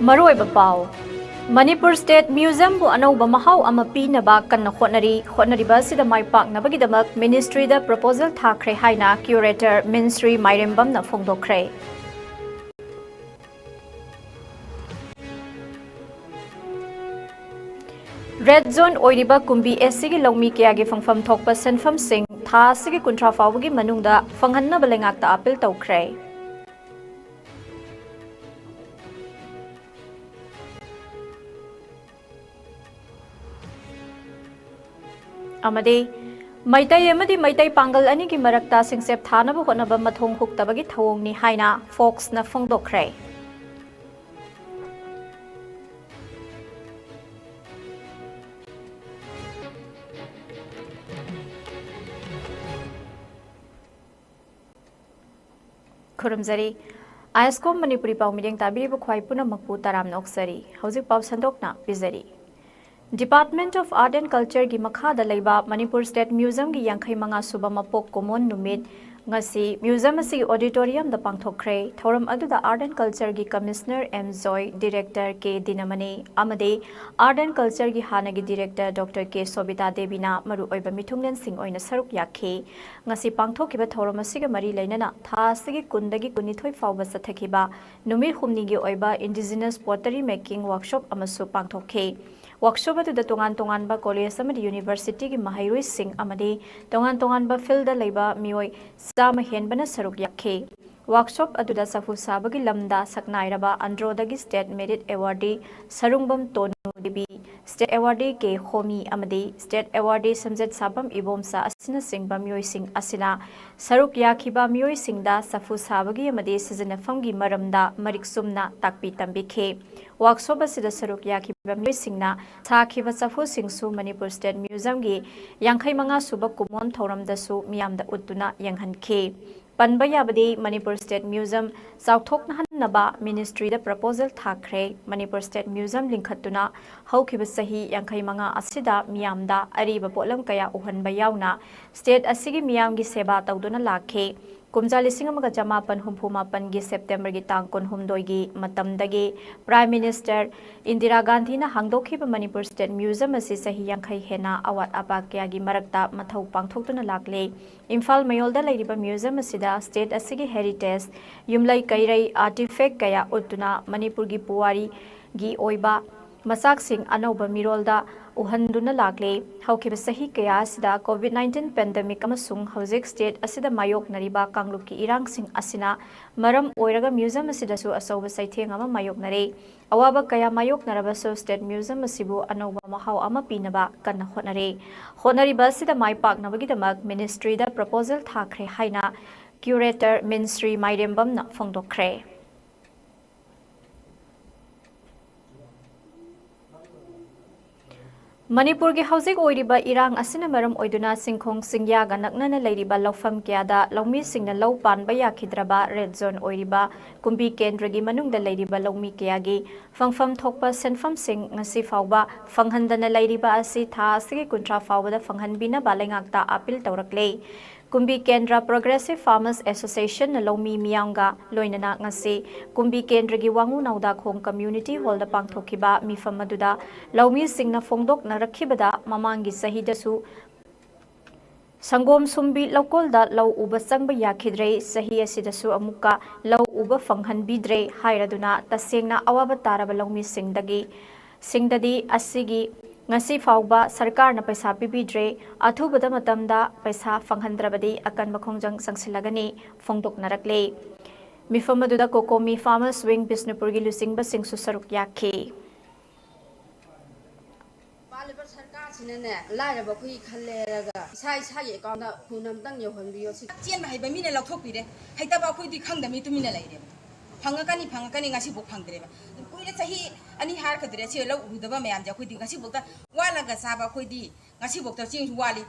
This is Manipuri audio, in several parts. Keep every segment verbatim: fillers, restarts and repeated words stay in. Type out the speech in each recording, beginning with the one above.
ꯃꯔꯨꯑꯣꯏꯕ ꯄꯥꯎ꯫ ꯃꯅꯤꯄꯨꯔ ꯁ꯭ꯇꯦꯠ ꯃ꯭ꯌꯨꯖꯤꯌꯝꯕꯨ ꯑꯅꯧꯕ ꯃꯍꯥꯎ ꯑꯃ ꯄꯤꯅꯕ ꯀꯟꯅ ꯍꯣꯠꯅꯔꯤ꯫ ꯍꯣꯠꯅꯔꯤꯕ ꯑꯁꯤꯗ ꯃꯥꯏ ꯄꯥꯛꯅꯕꯒꯤꯗꯃꯛ ꯃꯤꯅꯤꯁꯇ꯭ꯔꯤꯗ ꯄ꯭ꯔꯄꯣꯖꯦꯜ ꯊꯥꯈ꯭ꯔꯦ ꯍꯥꯏꯅ ꯀ꯭ꯌꯨꯔꯦꯇꯔ ꯃꯤꯟꯁ꯭ꯔꯤ ꯃꯥꯏꯔꯦꯝꯕꯝꯅ ꯐꯣꯡꯗꯣꯛꯈ꯭ꯔꯦ꯫ ꯔꯦꯗ ꯖꯣꯟ ꯑꯣꯏꯔꯤꯕ ꯀꯨꯝꯕꯤ ꯑꯦꯁ ꯁꯤꯒꯤ ꯂꯧꯃꯤ ꯀꯌꯥꯒꯤ ꯐꯪꯐꯝ ꯊꯣꯛꯄ ꯁꯦꯟꯐꯝꯁꯤꯡ ꯊꯥ ꯑꯁꯤꯒꯤ ꯀꯨꯟꯊ꯭ꯔꯥ ꯐꯥꯎꯕꯒꯤ ꯃꯅꯨꯡꯗ ꯐꯪꯍꯟꯅꯕ ꯂꯩꯉꯥꯛꯇ ꯑꯥꯄꯤꯜ ꯇꯧꯈ꯭ꯔꯦ꯫ ꯑꯃꯗꯤ ꯃꯩꯇꯩ ꯑꯃꯗꯤ ꯃꯩꯇꯩ ꯄꯥꯡꯒꯜ ꯑꯅꯤꯒꯤ ꯃꯔꯛꯇ ꯁꯤꯡꯆꯦꯞ ꯊꯥꯅꯕ ꯍꯣꯠꯅꯕ ꯃꯊꯣꯡ ꯍꯨꯛꯇꯕꯒꯤ ꯊꯧꯑꯣꯡꯅꯤ ꯍꯥꯏꯅ ꯐꯣꯛꯁꯅ ꯐꯣꯡꯗꯣꯛꯈ꯭ꯔꯦ꯫ ꯈꯨꯔꯨꯝꯖꯔꯤ꯫ ꯑꯥꯏ ꯑꯦꯁ ꯀꯣꯝ ꯃꯅꯤꯄꯨꯔꯤ ꯄꯥꯎ ꯃꯤꯠꯌꯦꯡ ꯇꯥꯕꯤꯔꯤꯕ ꯈ꯭ꯋꯥꯏ ꯄꯨꯝꯅꯃꯛꯄꯨ ꯇꯔꯥꯝꯅ ꯑꯣꯛꯆꯔꯤ꯫ ꯍꯧꯖꯤꯛ ꯄꯥꯎ ꯁꯟꯗꯣꯛꯅ ꯄꯤꯖꯔꯤ꯫ Department of Art and Cultureꯒꯤ ꯃꯈꯥꯗ ꯂꯩꯕ ꯃꯅꯤꯄꯨꯔ ꯁ꯭ꯇꯦꯠ ꯃ꯭ꯌꯨꯖꯤꯌꯝꯒꯤ ꯌꯥꯡꯈꯩ ꯃꯉꯥ ꯁꯨꯕ ꯃꯄꯣꯛ ꯀꯨꯝꯑꯣꯟ ꯅꯨꯃꯤꯠ ꯉꯁꯤ ꯃ꯭ꯌꯨꯖꯤꯌꯝ ꯑꯁꯤꯒꯤ ꯑꯣꯗꯤꯇꯣꯔꯤꯌꯝꯗ ꯄꯥꯡꯊꯣꯛꯈ꯭ꯔꯦ꯫ ꯊꯧꯔꯝ ꯑꯗꯨꯗ Art and Cultureꯒꯤ Commissioner M joy, Director ꯀꯦ ꯗꯤꯅꯃꯅꯤ ꯑꯃꯗꯤ Art and Cultureꯒꯤ ꯍꯥꯟꯅꯒꯤ Director ꯗꯣꯛꯇꯔ ꯀꯦ ꯁꯣꯕꯤꯇꯥ ꯗꯦꯕꯤꯅ ꯃꯔꯨꯑꯣꯏꯕ ꯃꯤꯊꯨꯡꯂꯦꯟꯁꯤꯡ ꯑꯣꯏꯅ ꯁꯔꯨꯛ ꯌꯥꯈꯤ꯫ ꯉꯁꯤ ꯄꯥꯡꯊꯣꯛꯈꯤꯕ ꯊꯧꯔꯝ ꯑꯁꯤꯒ ꯃꯔꯤ ꯂꯩꯅꯅ ꯊꯥ ꯑꯁꯤꯒꯤ ꯀꯨꯟꯗꯒꯤ ꯀꯨꯟꯅꯤꯊꯣꯏ ꯐꯥꯎꯕ ꯆꯠꯊꯈꯤꯕ ꯅꯨꯃꯤꯠ ꯍꯨꯝꯅꯤꯒꯤ ꯑꯣꯏꯕ Indigenous Pottery Making Workshop ꯑꯃꯁꯨ ꯄꯥꯡꯊꯣꯛꯈꯤ꯫ Workshop ꯑꯗꯨꯗ ꯇꯣꯉꯥꯟ ꯇꯣꯉꯥꯟꯕ ꯀꯣꯂꯦꯖ ꯑꯃꯗꯤ ꯌꯨꯅꯤꯚꯔꯁꯤꯇꯤꯒꯤ ꯃꯍꯩꯔꯣꯏꯁꯤꯡ ꯑꯃꯗꯤ ꯇꯣꯉꯥꯟ ꯇꯣꯉꯥꯟꯕ ꯐꯤꯜꯗ ꯂꯩꯕ ꯃꯤꯑꯣꯏ ꯆꯥꯝꯃ ꯍꯦꯟꯕꯅ ꯁꯔꯨꯛ ꯌꯥꯈꯤ꯫ Workshop ꯑꯗꯨꯗ ꯆꯐꯨ ꯁꯥꯕꯒꯤ ꯂꯝꯗ ꯁꯛꯅꯥꯏꯔꯕ ꯑꯟꯗ꯭ꯔꯣꯗꯒꯤ State Merit Awardee Sarungbam ꯇꯣꯅꯨ Devi, State Awardee ꯀꯦ ꯍꯣꯃꯤ ꯑꯃꯗꯤ State Awardee ꯁꯝꯖꯦꯠ ꯁꯥꯕꯝ ꯏꯕꯣꯝꯆꯥ ꯑꯁꯤꯅꯆꯤꯡꯕ ꯃꯤꯑꯣꯏꯁꯤꯡ ꯑꯁꯤꯅ ꯁꯔꯨꯛ ꯌꯥꯈꯤꯕ ꯃꯤꯑꯣꯏꯁꯤꯡꯗ ꯆꯐꯨ ꯁꯥꯕꯒꯤ ꯑꯃꯗꯤ ꯁꯤꯖꯤꯟꯅꯐꯝꯒꯤ ꯃꯔꯝꯗ ꯃꯔꯤꯛ ꯆꯨꯝꯅ ꯇꯥꯛꯄꯤ ꯇꯝꯕꯤꯈꯤ꯫ Workshop ꯑꯁꯤꯗ ꯁꯔꯨꯛ ꯌꯥꯈꯤꯕ ꯃꯤꯑꯣꯏꯁꯤꯡꯅ ꯁꯥꯈꯤꯕ ꯆꯐꯨꯁꯤꯡꯁꯨ ꯃꯅꯤꯄꯨꯔ ꯁ꯭ꯇꯦꯠ ꯃ꯭ꯌꯨꯖꯤꯌꯝꯒꯤ ꯌꯥꯡꯈꯩ ꯃꯉꯥ ꯁꯨꯕ ꯀꯨꯝꯑꯣꯟ ꯊꯧꯔꯝꯗꯁꯨ ꯃꯤꯌꯥꯝꯗ ꯎꯠꯇꯨꯅ ꯌꯦꯡꯍꯟꯈꯤ꯫ ꯄꯟꯕ ꯌꯥꯕꯗꯤ ꯃꯅꯤꯄꯨꯔ ꯁ꯭ꯇꯦꯠ ꯃ꯭ꯌꯨꯖꯤꯌꯝ ꯆꯥꯎꯊꯣꯛꯅꯍꯟꯅꯕ ꯃꯤꯅꯤꯁꯇ꯭ꯔꯤꯗ ꯄ꯭ꯔꯄꯣꯖꯦꯜ ꯊꯥꯈ꯭ꯔꯦ꯫ ꯃꯅꯤꯄꯨꯔ ꯁ꯭ꯇꯦꯠ ꯃ꯭ꯌꯨꯖꯤꯌꯝ ꯂꯤꯡꯈꯠꯇꯨꯅ ꯍꯧꯈꯤꯕ ꯆꯍꯤ ꯌꯥꯡꯈꯩ ꯃꯉꯥ ꯑꯁꯤꯗ ꯃꯤꯌꯥꯝꯗ ꯑꯔꯤꯕ ꯄꯣꯠꯂꯝ ꯀꯌꯥ ꯎꯍꯟꯕ ꯌꯥꯎꯅ ꯁ꯭ꯇꯦꯠ ꯑꯁꯤꯒꯤ ꯃꯤꯌꯥꯝꯒꯤ ꯁꯦꯕꯥ ꯇꯧꯗꯨꯅ ꯂꯥꯛꯈꯤ꯫ ꯀꯨꯝꯖꯥ ꯂꯤꯁꯤꯡ ꯑꯃꯒ ꯆꯃꯥꯄꯟ ꯍꯨꯝꯐꯨ ꯃꯥꯄꯟꯒꯤ ꯁꯦꯞꯇꯦꯝꯕꯔꯒꯤ ꯇꯥꯡ ꯀꯨꯟꯍꯨꯝꯗꯣꯏꯒꯤ ꯃꯇꯝꯗꯒꯤ Prime Minister ꯏꯟꯗꯤꯔꯥ ꯒꯥꯟꯙꯤꯅ ꯍꯥꯡꯗꯣꯛꯈꯤꯕ ꯃꯅꯤꯄꯨꯔ State Museum ꯑꯁꯤ ꯆꯍꯤ ꯌꯥꯡꯈꯩ ꯍꯦꯟꯅ ꯑꯋꯥꯠ ꯑꯄꯥ ꯀꯌꯥꯒꯤ ꯃꯔꯛꯇ ꯃꯊꯧ ꯄꯥꯡꯊꯣꯛꯇꯨꯅ ꯂꯥꯛꯂꯦ꯫ ꯏꯝꯐꯥꯜ ꯃꯌꯣꯜꯗ ꯂꯩꯔꯤꯕ museum ꯑꯁꯤꯗ state ꯑꯁꯤꯒꯤ heritage, ꯌꯨꯝꯂꯩ ꯀꯩꯔꯩ, artifact ꯀꯌꯥ ꯎꯠꯇꯨꯅ ꯃꯅꯤꯄꯨꯔꯒꯤ ꯄꯨꯋꯥꯔꯤꯒꯤ ꯑꯣꯏꯕ ꯃꯆꯥꯛꯁꯤꯡ ꯑꯅꯧꯕ ꯃꯤꯔꯣꯜꯗ ꯎꯍꯟꯗꯨꯅ ꯂꯥꯛꯂꯦ꯫ ꯍꯧꯈꯤꯕ ꯆꯍꯤ ꯀꯌꯥ ꯑꯁꯤꯗ COVID nineteen pandemic ꯑꯃꯁꯨꯡ ꯍꯧꯖꯤꯛ state ꯑꯁꯤꯗ ꯃꯥꯌꯣꯛꯅꯔꯤꯕ ꯀꯥꯡꯂꯨꯞꯀꯤ ꯏꯔꯥꯡꯁꯤꯡ ꯑꯁꯤꯅ ꯃꯔꯝ ꯑꯣꯏꯔꯒ museum ꯑꯁꯤꯗꯁꯨ ꯑꯆꯧꯕ ꯆꯩꯊꯦꯡ ꯑꯃ ꯃꯥꯌꯣꯛꯅꯔꯦ꯫ ꯑꯋꯥꯕ ꯀꯌꯥ ꯃꯥꯌꯣꯛꯅꯔꯕꯁꯨ state museum ꯑꯁꯤꯕꯨ ꯑꯅꯧꯕ ꯃꯍꯥꯎ ꯑꯃ ꯄꯤꯅꯕ ꯀꯟꯅ ꯍꯣꯠꯅꯔꯦ꯫ ꯍꯣꯠꯅꯔꯤꯕ ꯑꯁꯤꯗ ꯃꯥꯏ ꯄꯥꯛꯅꯕꯒꯤꯗꯃꯛ ministry ꯗ proposal ꯊꯥꯈ꯭ꯔꯦ ꯍꯥꯏꯅ curator ꯃꯤꯟ ꯁ꯭ꯔꯤ ꯃꯥꯏꯔꯦꯝꯕꯝꯅ ꯐꯣꯡꯗꯣꯛꯈ꯭ꯔꯦ꯫ ꯃꯅꯤꯄꯨꯔꯒꯤ ꯍꯧꯖꯤꯛ ꯑꯣꯏꯔꯤꯕ ꯏꯔꯥꯡ ꯑꯁꯤꯅ ꯃꯔꯝ ꯑꯣꯏꯗꯨꯅ ꯆꯤꯡꯈꯣꯡ ꯆꯤꯡꯌꯥꯒ ꯅꯛꯅꯅ ꯂꯩꯔꯤꯕ ꯂꯧꯐꯝ ꯀꯌꯥꯗ ꯂꯧꯃꯤꯁꯤꯡꯅ ꯂꯧ ꯄꯥꯟꯕ ꯌꯥꯈꯤꯗ꯭ꯔꯕ red zone ꯑꯣꯏꯔꯤꯕ ꯀꯨꯝꯕꯤ ꯀꯦꯟꯗ꯭ꯔꯒꯤ ꯃꯅꯨꯡꯗ ꯂꯩꯔꯤꯕ ꯂꯧꯃꯤ ꯀꯌꯥꯒꯤ ꯐꯪꯐꯝ ꯊꯣꯛꯄ ꯁꯦꯟꯐꯝꯁꯤꯡ ꯉꯁꯤ ꯐꯥꯎꯕ ꯐꯪꯍꯟꯗꯅ ꯂꯩꯔꯤꯕ ꯑꯁꯤ ꯊꯥ ꯑꯁꯤꯒꯤ ꯀꯨꯟꯊ꯭ꯔꯥ ꯐꯥꯎꯕꯗ ꯐꯪꯍꯟꯕꯤꯅꯕ ꯂꯩꯉꯥꯛꯇ appeal ꯇꯧꯔꯛꯂꯦ꯫ ꯀꯨꯝꯕꯤ ꯀꯦꯟꯗ꯭ꯔ Progressive Farmers Association ꯅ ꯂꯧꯃꯤ ꯃꯤꯌꯥꯝꯒ ꯂꯣꯏꯅꯅ ꯉꯁꯤ ꯀꯨꯝꯕꯤ ꯀꯦꯟꯗ꯭ꯔꯒꯤ ꯋꯥꯉꯨ ꯅꯥꯎꯗꯥꯈꯣꯡ community hall ꯗ ꯄꯥꯡꯊꯣꯛꯈꯤꯕ ꯃꯤꯐꯝ ꯑꯗꯨꯗ ꯂꯧꯃꯤꯁꯤꯡꯅ ꯐꯣꯡꯗꯣꯛꯅꯔꯛꯈꯤꯕꯗ ꯃꯃꯥꯡꯒꯤ ꯆꯍꯤꯗꯁꯨ ꯁꯪꯒꯣꯝ ꯁꯨꯝꯕꯤ ꯂꯧꯀꯣꯜꯗ ꯂꯧ ꯎꯕ ꯆꯪꯕ ꯌꯥꯈꯤꯗ꯭ꯔꯦ, ꯆꯍꯤ ꯑꯁꯤꯗꯁꯨ ꯑꯃꯨꯛꯀ ꯂꯧ ꯎꯕ ꯐꯪꯍꯟꯕꯤꯗ꯭ꯔꯦ ꯍꯥꯏꯔꯗꯨꯅ ꯇꯁꯦꯡꯅ ꯑꯋꯥꯕ ꯇꯥꯔꯕ ꯂꯧꯃꯤꯁꯤꯡꯗꯒꯤ, ꯁꯤꯡꯗꯗꯤ ꯑꯁꯤꯒꯤ ꯉꯁꯤ ꯐꯥꯎꯕ ꯁꯔꯀꯥꯔꯅ ꯄꯩꯁꯥ ꯄꯤꯕꯤꯗ꯭ꯔꯦ, ꯑꯊꯨꯕꯗ ꯃꯇꯝꯗ ꯄꯩꯁꯥ ꯐꯪꯍꯟꯗ꯭ꯔꯕꯗꯤ ꯑꯀꯟꯕ ꯈꯣꯡꯖꯪ ꯆꯪꯁꯤꯜꯂꯒꯅꯤ ꯐꯣꯡꯗꯣꯛꯅꯔꯛꯂꯦ꯫ ꯃꯤꯐꯝ ꯑꯗꯨꯗ COCOMI Farmers Wing ꯕꯤꯁꯅꯨꯄꯨꯔꯒꯤ ꯂꯨꯆꯤꯡꯕꯁꯤꯡꯁꯨ ꯁꯔꯨꯛ ꯌꯥꯈꯤ꯫ ꯄꯥꯜꯂꯤꯕ ꯁꯔꯀꯥꯔꯁꯤꯅꯅꯦ, ꯂꯥꯏꯔꯕ ꯑꯩꯈꯣꯏꯒꯤ ꯈꯜꯂꯦ ꯍꯥꯏꯔꯒ ꯏꯁꯥ ꯏꯁꯥꯒꯤ account ꯇ ꯈꯨꯟ ꯑꯃꯇꯪ ꯌꯧꯍꯟꯕꯤꯌꯣ꯫ ꯁꯤ ꯆꯦꯟꯕ ꯍꯩꯕ ꯃꯤꯅ ꯂꯧꯊꯣꯛꯄꯤꯔꯦ, ꯍꯩꯇꯕ ꯑꯩꯈꯣꯏꯗꯤ ꯈꯪꯗꯕ ꯃꯤ ꯇꯨꯃꯤꯟꯅ ꯂꯩꯔꯦꯕ꯫ ꯐꯪꯉꯛꯀꯅꯤ, ꯐꯪꯉꯛꯀꯅꯤ, ꯉꯁꯤꯐꯥꯎ ꯐꯪꯗ꯭ꯔꯦꯕ꯫ ꯀꯨꯏꯔꯦ, ꯆꯍꯤ ꯑꯅꯤ ꯍꯥꯏꯔꯛꯀꯗꯣꯔꯦ ꯁꯤ ꯂꯧ ꯎꯔꯨꯗꯕ ꯃꯌꯥꯝꯁꯦ꯫ ꯑꯩꯈꯣꯏꯗꯤ ꯉꯁꯤꯐꯥꯎꯗ ꯋꯥꯠꯂꯒ ꯆꯥꯕ ꯑꯩꯈꯣꯏꯗꯤ ꯉꯁꯤꯐꯥꯎꯗ ꯆꯦꯡꯁꯨ ꯋꯥꯠꯂꯤ꯫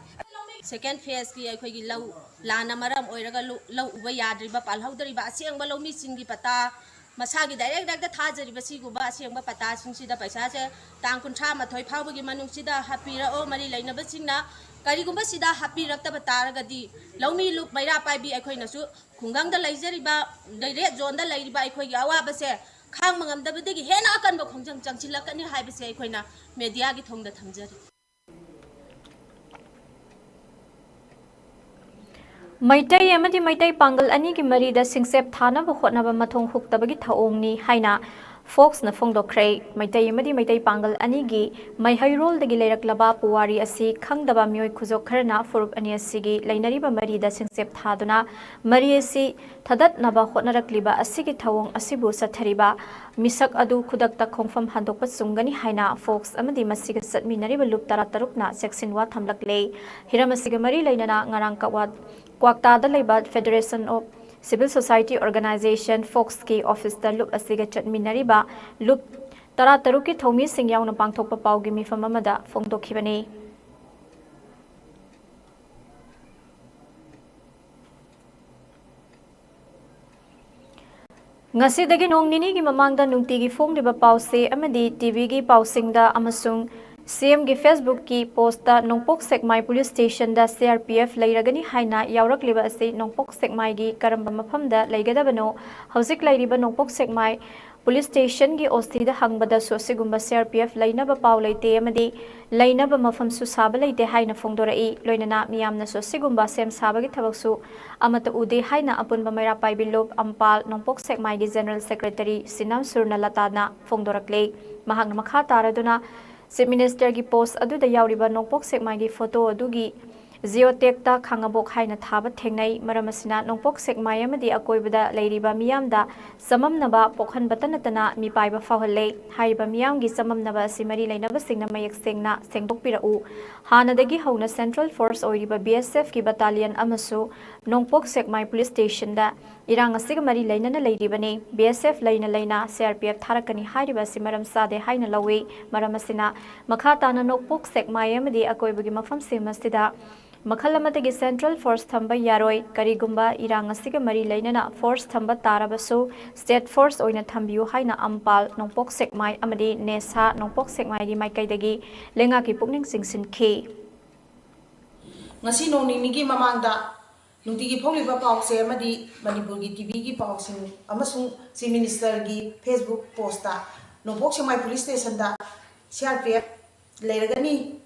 Second phase ꯀꯤ ꯑꯩꯈꯣꯏꯒꯤ ꯂꯧ ꯂꯥꯟꯅ ꯃꯔꯝ ꯑꯣꯏꯔꯒ ꯂꯧ, ꯂꯧ ꯎꯕ ꯌꯥꯗ꯭ꯔꯤꯕ, ꯄꯥꯜꯍꯧꯗ꯭ꯔꯤꯕ ꯑꯁꯦꯡꯕ ꯂꯧꯃꯤꯁꯤꯡꯒꯤ ꯄꯇꯥ ꯃꯁꯥꯒꯤ ꯗꯥꯏꯔꯦꯛ ꯗꯥꯏꯔꯦꯛꯇ ꯊꯥꯖꯔꯤꯕ ꯁꯤꯒꯨꯝꯕ ꯑꯁꯦꯡꯕ ꯄꯇꯥꯁꯤꯡꯁꯤꯗ ꯄꯩꯁꯥꯁꯦ ꯇꯥꯡ ꯀꯨꯟꯊ꯭ꯔꯥ ꯃꯥꯊꯣꯏ ꯐꯥꯎꯕꯒꯤ ꯃꯅꯨꯡꯁꯤꯗ ꯍꯥꯞꯄꯤꯔꯛꯑꯣ꯫ ꯃꯔꯤ ꯂꯩꯅꯕꯁꯤꯡꯅ ꯀꯔꯤꯒꯨꯝꯕ ꯁꯤꯗ ꯍꯥꯞꯄꯤꯔꯛꯇꯕ ꯇꯥꯔꯒꯗꯤ ꯂꯧꯃꯤ ꯂꯨꯞ ꯃꯩꯔꯥ ꯄꯥꯏꯕꯤ ꯑꯩꯈꯣꯏꯅꯁꯨ ꯈꯨꯡꯒꯪꯗ ꯂꯩꯖꯔꯤꯕ, ꯔꯦꯗ ꯖꯣꯟꯗ ꯂꯩꯔꯤꯕ ꯑꯩꯈꯣꯏꯒꯤ ꯑꯋꯥꯕꯁꯦ ꯈꯥꯡꯕ ꯉꯝꯗꯕꯗꯒꯤ ꯍꯦꯟꯅ ꯑꯀꯟꯕ ꯈꯣꯡꯖꯪ ꯆꯪꯁꯤꯜꯂꯛꯀꯅꯤ ꯍꯥꯏꯕꯁꯦ ꯑꯩꯈꯣꯏꯅ ꯃꯦꯗꯤꯌꯥꯒꯤ ꯊꯣꯡꯗ ꯊꯝꯖꯔꯤ꯫ ꯃꯩꯇꯩ ꯑꯃꯗꯤ ꯃꯩꯇꯩ ꯄꯥꯡꯒꯜ ꯑꯅꯤꯒꯤ ꯃꯔꯤꯗ ꯁꯤꯡꯆꯦꯞ ꯊꯥꯅꯕ ꯍꯣꯠꯅꯕ ꯃꯊꯣꯡ ꯍꯨꯛꯇꯕꯒꯤ ꯊꯧꯑꯣꯡꯅꯤ ꯍꯥꯏꯅ ꯐꯣꯛꯁꯅ ꯐꯣꯡꯗꯣꯛꯈ꯭ꯔꯦ꯫ ꯃꯩꯇꯩ ꯑꯃꯗꯤ ꯃꯩꯇꯩ ꯄꯥꯡꯒꯜ ꯑꯅꯤꯒꯤ ꯃꯩꯍꯩꯔꯣꯜꯗꯒꯤ ꯂꯩꯔꯛꯂꯕ ꯄꯨꯋꯥꯔꯤ ꯑꯁꯤ ꯈꯪꯗꯕ ꯃꯤꯑꯣꯏ ꯈꯨꯖꯣꯛ ꯈꯔꯅ ꯐꯨꯔꯨꯞ ꯑꯅꯤ ꯑꯁꯤꯒꯤ ꯂꯩꯅꯔꯤꯕ ꯃꯔꯤꯗ ꯁꯤꯡꯆꯦꯞ ꯊꯥꯗꯨꯅ ꯃꯔꯤ ꯑꯁꯤ ꯊꯗꯠꯅꯕ ꯍꯣꯠꯅꯔꯛꯂꯤꯕ ꯑꯁꯤꯒꯤ ꯊꯧꯑꯣꯡ ꯑꯁꯤꯕꯨ ꯆꯠꯊꯔꯤꯕ ꯃꯤꯁꯛ ꯑꯗꯨ ꯈꯨꯗꯛꯇ ꯈꯣꯡꯐꯝ ꯍꯟꯗꯣꯛꯄ ꯆꯨꯝꯒꯅꯤ ꯍꯥꯏꯅ ꯐꯣꯛꯁ ꯑꯃꯗꯤ ꯃꯁꯤꯒ ꯆꯠꯃꯤꯟꯅꯔꯤꯕ ꯂꯨꯞ ꯇꯔꯥꯇꯔꯨꯛꯅ ꯆꯦꯛꯁꯤꯟꯋꯥ ꯊꯝꯂꯛꯂꯦ꯫ ꯍꯤꯔꯝ ꯑꯁꯤꯒ ꯃꯔꯤ ꯂꯩꯅꯅ ꯉꯔꯥꯡ ꯀꯛꯋꯥ-, ꯀ꯭ꯋꯥꯛꯇꯥꯗ ꯂꯩꯕ Federation of Civil Society Organization, ꯐꯣꯛꯁꯀꯤ ꯑꯣꯐꯤꯁꯇ ꯂꯨꯞ ꯑꯁꯤꯒ ꯆꯠꯃꯤꯟꯅꯔꯤꯕ ꯂꯨꯞ ꯇꯔꯥꯇꯔꯨꯛꯀꯤ ꯊꯧꯃꯤꯁꯤꯡ ꯌꯥꯎꯅ ꯄꯥꯡꯊꯣꯛꯄ ꯄꯥꯎꯒꯤ ꯃꯤꯐꯝ ꯑꯃꯗ ꯐꯣꯡꯗꯣꯛꯈꯤꯕꯅꯤ꯫ ꯉꯁꯤꯗꯒꯤ ꯅꯣꯡ ꯅꯤꯅꯤꯒꯤ ꯃꯃꯥꯡꯗ ꯅꯨꯡꯇꯤꯒꯤ ꯐꯣꯡꯂꯤꯕ ꯄꯥꯎꯆꯦ ꯑꯃꯗꯤ ꯇꯤꯚꯤꯒꯤ ꯄꯥꯎꯁꯤꯡꯗ ꯑꯃꯁꯨꯡ ꯁꯤꯑꯦꯝꯒꯤ ꯐꯦꯁꯕꯨꯛꯀꯤ ꯄꯣꯁꯇ ꯅꯣꯡꯄꯣꯛ ꯁꯦꯛꯃꯥꯏ ꯄꯨꯂꯤꯁ ꯁ꯭ꯇꯦꯁꯟꯗ ꯁꯤꯑꯥꯔꯄꯤꯑꯦꯐ ꯂꯩꯔꯒꯅꯤ ꯍꯥꯏꯅ ꯌꯥꯎꯔꯛꯂꯤꯕ ꯑꯁꯤ ꯅꯣꯡꯄꯣꯛ ꯁꯦꯛꯃꯥꯏꯒꯤ ꯀꯔꯝꯕ ꯃꯐꯝꯗ ꯂꯩꯒꯗꯕꯅꯣ? ꯍꯧꯖꯤꯛ ꯂꯩꯔꯤꯕ ꯅꯣꯡꯄꯣꯛ ꯁꯦꯛꯃꯥꯏ ꯄꯨꯂꯤꯁ ꯁ꯭ꯇꯦꯁꯟꯒꯤ ꯑꯣꯁꯤꯗ ꯍꯪꯕꯗꯁꯨ ꯑꯁꯤꯒꯨꯝꯕ ꯁꯤꯑꯥꯔꯄꯤꯑꯦꯐ ꯂꯩꯅꯕ ꯄꯥꯎ ꯂꯩꯇꯦ ꯑꯃꯗꯤ ꯂꯩꯅꯕ ꯃꯐꯝꯁꯨ ꯁꯥꯕ ꯂꯩꯇꯦ ꯍꯥꯏꯅ ꯐꯣꯡꯗꯣꯔꯛꯏ꯫ ꯂꯣꯏꯅꯅ ꯃꯤꯌꯥꯝꯅꯁꯨ ꯑꯁꯤꯒꯨꯝꯕ ꯁꯦꯝ ꯁꯥꯕꯒꯤ ꯊꯕꯛꯁꯨ ꯑꯃꯠꯇ ꯎꯗꯦ ꯍꯥꯏꯅ ꯑꯄꯨꯟꯕ ꯃꯩꯔꯥ ꯄꯥꯏꯕꯤ ꯂꯨꯞ ꯑꯝꯄꯥꯜ ꯅꯣꯡꯄꯣꯛ ꯁꯦꯛꯃꯥꯏꯒꯤ ꯖꯦꯅꯔꯦꯜ ꯁꯦꯀ꯭ꯔꯦꯇꯔꯤ ꯁꯤꯅꯥꯝ ꯁꯨꯔꯅꯂꯇꯥꯅ ꯐꯣꯡꯗꯣꯔꯛꯂꯦ꯫ ꯃꯍꯥꯛꯅ ꯃꯈꯥ ꯇꯥꯔꯗꯨꯅ ꯆꯤꯐ ꯃꯤꯅꯤꯁꯇꯔꯒꯤ ꯄꯣꯁ ꯑꯗꯨꯗ ꯌꯥꯎꯔꯤꯕ ꯅꯣꯡꯄꯣꯛ ꯁꯦꯛꯃꯥꯏꯒꯤ ꯐꯣꯇꯣ ꯑꯗꯨꯒꯤ ꯖꯤꯑꯣ ꯇꯦꯒꯇ ꯈꯥꯉꯕꯣꯛ ꯍꯥꯏꯅ ꯊꯥꯕ ꯊꯦꯡꯅꯩ꯫ ꯃꯔꯝ ꯑꯁꯤꯅ ꯅꯣꯡꯄꯣꯛ ꯁꯦꯛꯃꯥꯏ ꯑꯃꯗꯤ ꯑꯀꯣꯏꯕꯗ ꯂꯩꯔꯤꯕ ꯃꯤꯌꯥꯝꯗ ꯆꯃꯝꯅꯕ ꯄꯣꯛꯍꯟꯕꯇ ꯅꯠꯇꯅ ꯃꯤꯄꯥꯏꯕ ꯐꯥꯎꯍꯜꯂꯦ꯫ ꯍꯥꯏꯔꯤꯕ ꯃꯤꯌꯥꯝꯒꯤ ꯆꯃꯝꯅꯕ ꯑꯁꯤ ꯃꯔꯤ ꯂꯩꯅꯕꯁꯤꯡꯅ ꯃꯌꯦꯛ ꯁꯦꯡꯅ ꯁꯦꯡꯗꯣꯛꯄꯤꯔꯛꯎ꯫ ꯍꯥꯟꯅꯗꯒꯤ ꯍꯧꯅ ꯁꯦꯟꯇ꯭ꯔꯦꯜ ꯐꯣꯔꯁ ꯑꯣꯏꯔꯤꯕ ꯕꯤ ꯑꯦꯁ ꯑꯦꯐꯀꯤ ꯕꯇꯥꯂꯤꯌꯟ ꯑꯃꯁꯨ ꯅꯣꯡꯄꯣꯛ ꯁꯦꯛꯃꯥꯏ ꯄꯨꯂꯤꯁ ꯁ꯭ꯇꯦꯁꯟꯗ ꯏꯔꯥꯡ ꯑꯁꯤꯒ ꯃꯔꯤ ꯂꯩꯅꯅ ꯂꯩꯔꯤꯕꯅꯤ꯫ ꯕꯤ ꯑꯦꯁ ꯑꯦꯐ ꯂꯩꯅ ꯂꯩꯅ ꯁꯤ ꯑꯥꯔ ꯄꯤ ꯑꯦꯐ ꯊꯥꯔꯛꯀꯅꯤ ꯍꯥꯏꯔꯤꯕ ꯑꯁꯤ ꯃꯔꯝ ꯆꯥꯗꯦ ꯍꯥꯏꯅ ꯂꯧꯏ꯫ ꯃꯔꯝ ꯑꯁꯤꯅ ꯃꯈꯥ ꯇꯥꯅ ꯅꯣꯡꯄꯣꯛ ꯁꯦꯛꯃꯥꯏ ꯑꯃꯗꯤ ꯑꯀꯣꯏꯕꯒꯤ ꯃꯐꯝꯁꯤꯡ ꯑꯁꯤꯗ ꯃꯈꯜ ꯑꯃꯠꯇꯒꯤ ꯁꯦꯟꯇ꯭ꯔꯦꯜ ꯐꯣꯔꯁ ꯊꯝꯕ ꯌꯥꯔꯣꯏ꯫ ꯀꯔꯤꯒꯨꯝꯕ ꯏꯔꯥꯡ ꯑꯁꯤꯒ ꯃꯔꯤ ꯂꯩꯅꯅ ꯐꯣꯔꯁ ꯊꯝꯕ ꯇꯥꯔꯕꯁꯨ ꯁ꯭ꯇꯦꯠ ꯐꯣꯔꯁ ꯑꯣꯏꯅ ꯊꯝꯕꯤꯌꯨ ꯍꯥꯏꯅ ꯑꯝꯄꯥꯜ, ꯅꯣꯡꯄꯣꯛ ꯁꯦꯛꯃꯥꯏ ꯑꯃꯗꯤ ꯅꯦꯁꯥ, ꯅꯣꯡꯄꯣꯛ ꯁꯦꯛꯃꯥꯏꯒꯤ ꯃꯥꯏꯀꯩꯗꯒꯤ ꯂꯩꯉꯥꯛꯀꯤ ꯄꯨꯛꯅꯤꯡ ꯆꯤꯡꯁꯤꯟꯈꯤ꯫ ꯉꯁꯤ ꯅꯣꯡ ꯅꯤꯅꯤꯒꯤ ꯃꯃꯥꯡꯗ ꯅꯨꯡꯇꯤꯒꯤ ꯐꯣꯡꯂꯤꯕ ꯄꯥꯎꯁꯦ ꯑꯃꯗꯤ ꯃꯅꯤꯄꯨꯔꯒꯤ ꯇꯤꯚꯤꯒꯤ ꯄꯥꯎꯁꯤꯡ ꯑꯃꯁꯨꯡ ꯆꯤꯐ ꯃꯤꯅꯤꯁꯇꯔꯒꯤ ꯐꯦꯁꯕꯨꯛ ꯄꯣꯁꯇ ꯅꯣꯡꯄꯣꯛ ꯁꯦꯛꯃꯥꯏ police ꯁ꯭ꯇꯦꯁꯟꯗ C R P F ꯂꯩꯔꯒꯅꯤ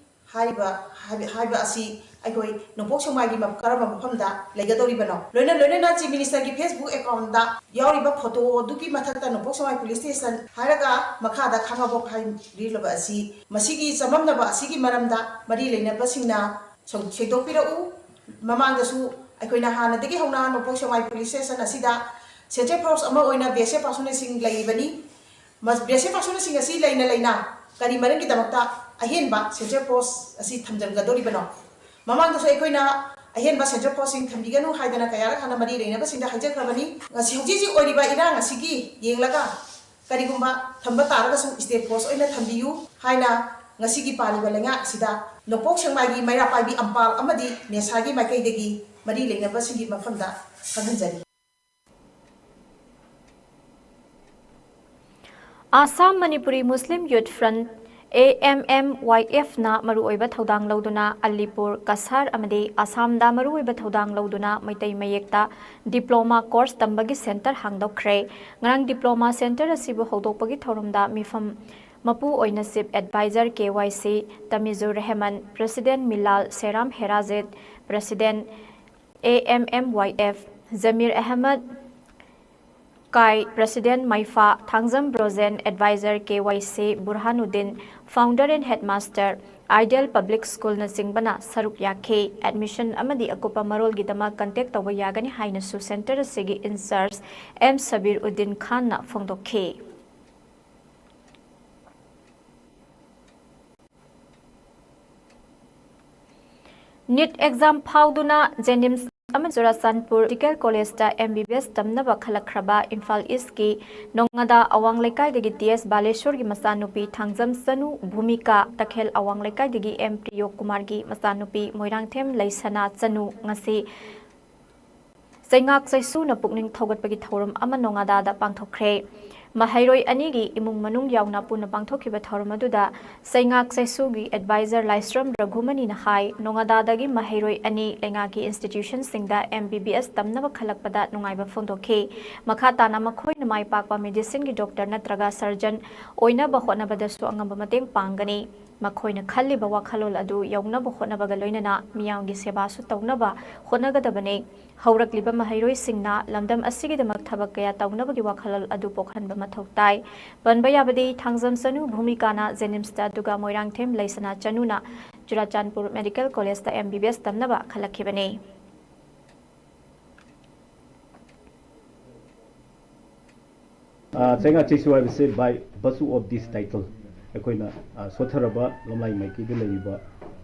ꯍꯥꯏꯔꯤꯕ, ꯍꯥꯏꯕ, ꯍꯥꯏꯕ ꯑꯁꯤ ꯑꯩꯈꯣꯏ ꯅꯣꯡꯄꯣꯛ ꯁꯦꯛꯃꯥꯏꯒꯤ ꯃ-, ꯀꯔꯝꯕ ꯃꯐꯝꯗ ꯂꯩꯒꯗꯧꯔꯤꯕꯅꯣ? ꯂꯣꯏꯅ ꯂꯣꯏꯅꯅ ꯆꯤꯐ ꯃꯤꯅꯤꯁꯇꯔꯒꯤ ꯐꯦꯁꯕꯨꯛ ꯑꯦꯀꯥꯎꯟꯗ ꯌꯥꯎꯔꯤꯕ ꯐꯣꯇꯣ ꯑꯗꯨꯒꯤ ꯃꯊꯛꯇ ꯅꯣꯡꯄꯣꯛ ꯁꯦꯛꯃꯥꯏ ꯄꯨꯂꯤꯁ ꯁ꯭ꯇꯦꯁꯟ ꯍꯥꯏꯔꯒ ꯃꯈꯥꯗ ꯈꯥꯉꯕꯣꯛ ꯍꯥꯏꯔꯤꯕ ꯑꯁꯤ, ꯃꯁꯤꯒꯤ ꯆꯃꯝꯅꯕ ꯑꯁꯤꯒꯤ ꯃꯔꯝꯗ ꯃꯔꯤ ꯂꯩꯅꯕꯁꯤꯡꯅ ꯁꯧ-, ꯁꯦꯡꯗꯣꯛꯄꯤꯔꯛꯎ꯫ ꯃꯃꯥꯡꯗꯁꯨ ꯑꯩꯈꯣꯏꯅ ꯍꯥꯟꯅꯗꯒꯤ ꯍꯧꯅ ꯅꯣꯡꯄꯣꯛ ꯁꯦꯛꯃꯥꯏ ꯄꯨꯂꯤꯁ ꯁ꯭ꯇꯦꯁꯟ ꯑꯁꯤꯗ ꯁꯦꯟꯇ꯭ꯔꯦꯜ ꯐꯣꯔꯁ ꯑꯃ ꯑꯣꯏꯅ ꯕꯤ ꯑꯦꯁ ꯑꯦꯐ ꯄꯥꯔꯁꯣꯅꯦꯜꯁꯤꯡ ꯂꯩꯔꯤꯕꯅꯤ꯫ ꯃꯁ-, ꯕꯤ ꯑꯦꯁ ꯑꯦꯐ ꯄꯥꯔꯁꯣꯅꯦꯜꯁꯤꯡ ꯑꯁꯤ ꯂꯩꯅ ꯂꯩꯅ ꯀꯔꯤ ꯃꯔꯝꯒꯤꯗꯃꯛꯇ ꯑꯍꯦꯟꯕ ꯁꯦꯟꯇ꯭ꯔꯦꯜ ꯐꯣꯔꯁ ꯑꯁꯤ ꯊꯝꯖꯤꯟꯒꯗꯧꯔꯤꯕꯅꯣ? ꯃꯃꯥꯡꯗꯁꯨ ꯑꯩꯈꯣꯏꯅ ꯑꯍꯦꯟꯕ ꯁꯦꯟꯇ꯭ꯔꯦꯜ ꯐꯣꯔꯁꯁꯤꯡ ꯊꯝꯕꯤꯒꯅꯨ ꯍꯥꯏꯗꯅ ꯀꯌꯥꯔꯛ ꯍꯥꯟꯅ ꯃꯔꯤ ꯂꯩꯅꯕꯁꯤꯡꯗ ꯍꯥꯏꯖꯈ꯭ꯔꯕꯅꯤ꯫ ꯉꯁꯤ ꯍꯧꯖꯤꯛ ꯍꯧꯖꯤꯛ ꯑꯣꯏꯔꯤꯕ ꯏꯔꯥꯡ ꯑꯁꯤꯒꯤ ꯌꯦꯡꯂꯒ ꯀꯔꯤꯒꯨꯝꯕ ꯊꯝꯕ ꯇꯥꯔꯒꯁꯨ ꯁ꯭ꯇꯦꯠ ꯐꯣꯔꯁ ꯑꯣꯏꯅ ꯊꯝꯕꯤꯌꯨ ꯍꯥꯏꯅ ꯉꯁꯤꯒꯤ ꯄꯥꯜꯂꯤꯕ ꯂꯩꯉꯥꯛ ꯑꯁꯤꯗ ꯅꯣꯡꯄꯣꯛ ꯁꯦꯛꯃꯥꯏꯒꯤ ꯃꯩꯔꯥ ꯄꯥꯏꯕꯤ ꯑꯝꯄꯥꯜ ꯑꯃꯗꯤ ꯅꯦꯁꯥꯒꯤ ꯃꯥꯏꯀꯩꯗꯒꯤ ꯃꯔꯤ ꯂꯩꯅꯕꯁꯤꯡꯒꯤ ꯃꯐꯝꯗ ꯈꯪꯍꯟꯖꯔꯤ꯫ Assam Manipuri Muslim youth front, A M M Y ꯑꯦꯐꯅ ꯃꯔꯨꯑꯣꯏꯕ ꯊꯧꯗꯥꯡ ꯂꯧꯗꯨꯅ ꯑꯂꯤꯄꯨꯔ, ꯀꯁꯥꯔ ꯑꯃꯗꯤ ꯑꯥꯁꯥꯝꯗ ꯃꯔꯨꯑꯣꯏꯕ ꯊꯧꯗꯥꯡ ꯂꯧꯗꯨꯅ ꯃꯩꯇꯩ ꯃꯌꯦꯛꯇ ꯗꯤꯄ꯭ꯂꯣꯃꯥ ꯀꯣꯔꯁ ꯇꯝꯕꯒꯤ ꯁꯦꯟꯇꯔ ꯍꯥꯡꯗꯣꯛꯈ꯭ꯔꯦ꯫ ꯉꯔꯥꯡ ꯗꯤꯄ꯭ꯂꯣꯃꯥ ꯁꯦꯟꯇꯔ ꯑꯁꯤꯕꯨ ꯍꯧꯗꯣꯛꯄꯒꯤ ꯊꯧꯔꯝꯗ ꯃꯤꯐꯝ ꯃꯄꯨ ꯑꯣꯏꯅ chief adviser K Y C Tamizur Rehman, president Milal Sheram Herajeet, president A M M Y F Jamir Ahmad, ꯀꯥꯏ ꯄ꯭ꯔꯁꯤꯗꯦꯟꯠ ꯃꯩꯐꯥ Thangjam Brojen, advisor K Y C Burhanuddin, founder and headmaster, ideal public ꯁ꯭ꯀꯨꯜꯅꯆꯤꯡꯕꯅ ꯁꯔꯨꯛ ꯌꯥꯈꯤ꯫ ꯑꯦꯗꯃꯤꯁꯟ ꯑꯃꯗꯤ ꯑꯀꯨꯞꯄ ꯃꯔꯣꯜꯒꯤꯗꯃꯛ ꯀꯟꯇꯦꯛ ꯇꯧꯕ ꯌꯥꯒꯅꯤ ꯍꯥꯏꯅꯁꯨ ꯁꯦꯟꯇꯔ ꯑꯁꯤꯒꯤ ꯏꯟꯆꯥꯔꯖ ꯑꯦꯝ ꯁꯕꯤꯔ ꯎꯗꯤꯟ ꯈꯥꯟꯅ ꯐꯣꯡꯗꯣꯛꯈꯤ꯫ ꯅꯤꯠ ꯑꯦꯛꯖꯥꯝ ꯐꯥꯎꯗꯨꯅ ꯖꯦꯅꯤꯝꯁ ꯑꯃꯗꯤ ꯆꯨꯔꯥꯆꯥꯟꯄꯨꯔ ꯃꯦꯗꯤꯀꯦꯜ ꯀꯣꯂꯦꯖꯇ M B B S ꯇꯝꯅꯕ ꯈꯜꯂꯛꯈ꯭ꯔꯕ ꯏꯝꯐꯥꯜ ꯏꯁꯀꯤ ꯅꯣꯉꯥꯗꯥ ꯑꯋꯥꯡ ꯂꯩꯀꯥꯏꯗꯒꯤ T S ꯕꯥꯂꯦꯁꯣꯔꯒꯤ ꯃꯆꯥꯅꯨꯄꯤ ꯊꯥꯡꯖꯝ ꯆꯅꯨ ꯚꯨꯃꯤꯀꯥ, ꯇꯈꯦꯜ ꯑꯋꯥꯡ ꯂꯩꯀꯥꯏꯗꯒꯤ M ꯄ꯭ꯔꯤꯌꯣ ꯀꯨꯃꯥꯔꯒꯤ ꯃꯆꯥꯅꯨꯄꯤ ꯃꯣꯏꯔꯥꯡꯊꯦꯝ ꯂꯩꯁꯅꯥ ꯆꯅꯨ ꯉꯁꯤ ꯆꯩꯉꯥꯛ ꯆꯩꯁꯨꯅ ꯄꯨꯛꯅꯤꯡ ꯊꯧꯒꯠꯄꯒꯤ ꯊꯧꯔꯝ ꯑꯃ ꯅꯣꯉꯥꯗꯥꯗ ꯄꯥꯡꯊꯣꯛꯈ꯭ꯔꯦ꯫ ꯃꯍꯩꯔꯣꯏ ꯑꯅꯤꯒꯤ ꯏꯃꯨꯡ ꯃꯅꯨꯡ ꯌꯥꯎꯅ ꯄꯨꯟꯅ ꯄꯥꯡꯊꯣꯛꯈꯤꯕ ꯊꯧꯔꯝ ꯑꯗꯨꯗ ꯆꯩꯉꯥꯛ ꯆꯩꯁꯨꯒꯤ ꯑꯦꯗꯚꯥꯏꯖꯔ ꯂꯥꯏꯁ꯭ꯔꯝ ꯔꯘꯨꯃꯅꯤꯅ ꯍꯥꯏ, ꯅꯣꯉꯥꯗꯥꯗꯒꯤ ꯃꯍꯩꯔꯣꯏ ꯑꯅꯤ ꯂꯩꯉꯥꯛꯀꯤ ꯏꯟꯁꯇꯤꯇ꯭ꯌꯨꯁꯟꯁꯤꯡꯗ M B B S ꯇꯝꯅꯕ ꯈꯜꯂꯛꯄꯗ ꯅꯨꯡꯉꯥꯏꯕ ꯐꯣꯡꯗꯣꯛꯈꯤ꯫ ꯃꯈꯥ ꯇꯥꯅ ꯃꯈꯣꯏꯅ ꯃꯥꯏ ꯄꯥꯛꯄ ꯃꯦꯗꯤꯁꯤꯟꯒꯤ ꯗꯣꯛꯇꯔ ꯅꯠꯇ꯭ꯔꯒ ꯁꯔꯖꯟ ꯑꯣꯏꯅꯕ ꯍꯣꯠꯅꯕꯗꯁꯨ ꯑꯉꯝꯕ ꯃꯇꯦꯡ ꯄꯥꯡꯒꯅꯤ꯫ ꯃꯈꯣꯏꯅ ꯈꯜꯂꯤꯕ ꯋꯥꯈꯜꯂꯣꯟ ꯑꯗꯨ ꯌꯧꯅꯕ ꯍꯣꯠꯅꯕꯒ ꯂꯣꯏꯅꯅ ꯃꯤꯌꯥꯝꯒꯤ ꯁꯦꯕꯥꯁꯨ ꯇꯧꯅꯕ ꯍꯣꯠꯅꯒꯗꯕꯅꯤ꯫ ꯍꯧꯔꯛꯂꯤꯕ ꯃꯍꯩꯔꯣꯏꯁꯤꯡꯅ ꯂꯝꯗꯝ ꯑꯁꯤꯒꯤꯗꯃꯛ ꯊꯕꯛ ꯀꯌꯥ ꯇꯧꯅꯕꯒꯤ ꯋꯥꯈꯜꯂꯣꯟ ꯑꯗꯨ ꯄꯣꯛꯍꯟꯕ ꯃꯊꯧ ꯇꯥꯏ꯫ ꯄꯟꯕ ꯌꯥꯕꯗꯤ, ꯊꯥꯡꯖꯝ ꯆꯅꯨ ꯚꯨꯃꯤꯀꯥꯅ ꯖꯦꯅꯤꯝꯁꯇ, ꯑꯗꯨꯒ ꯃꯣꯏꯔꯥꯡꯊꯦꯝ ꯂꯩꯁꯅꯥ ꯆꯅꯨꯅ ꯆꯨꯔꯥꯆꯥꯟꯄꯨꯔ ꯃꯦꯗꯤꯀꯦꯜ ꯀꯣꯂꯦꯖꯇ M B B S ꯇꯝꯅꯕ ꯈꯜꯂꯛꯈꯤꯕꯅꯤ꯫ ꯑ, ꯆꯩꯉꯥꯛ ꯆꯩꯁꯨ ꯍꯥꯏꯕꯁꯦ, by virtue of this title, ꯑꯩꯈꯣꯏꯅ, ꯑ, ꯁꯣꯠꯊꯔꯕ ꯂꯝꯂꯥꯏ ꯃꯥꯏꯀꯩꯗ ꯂꯩꯔꯤꯕ,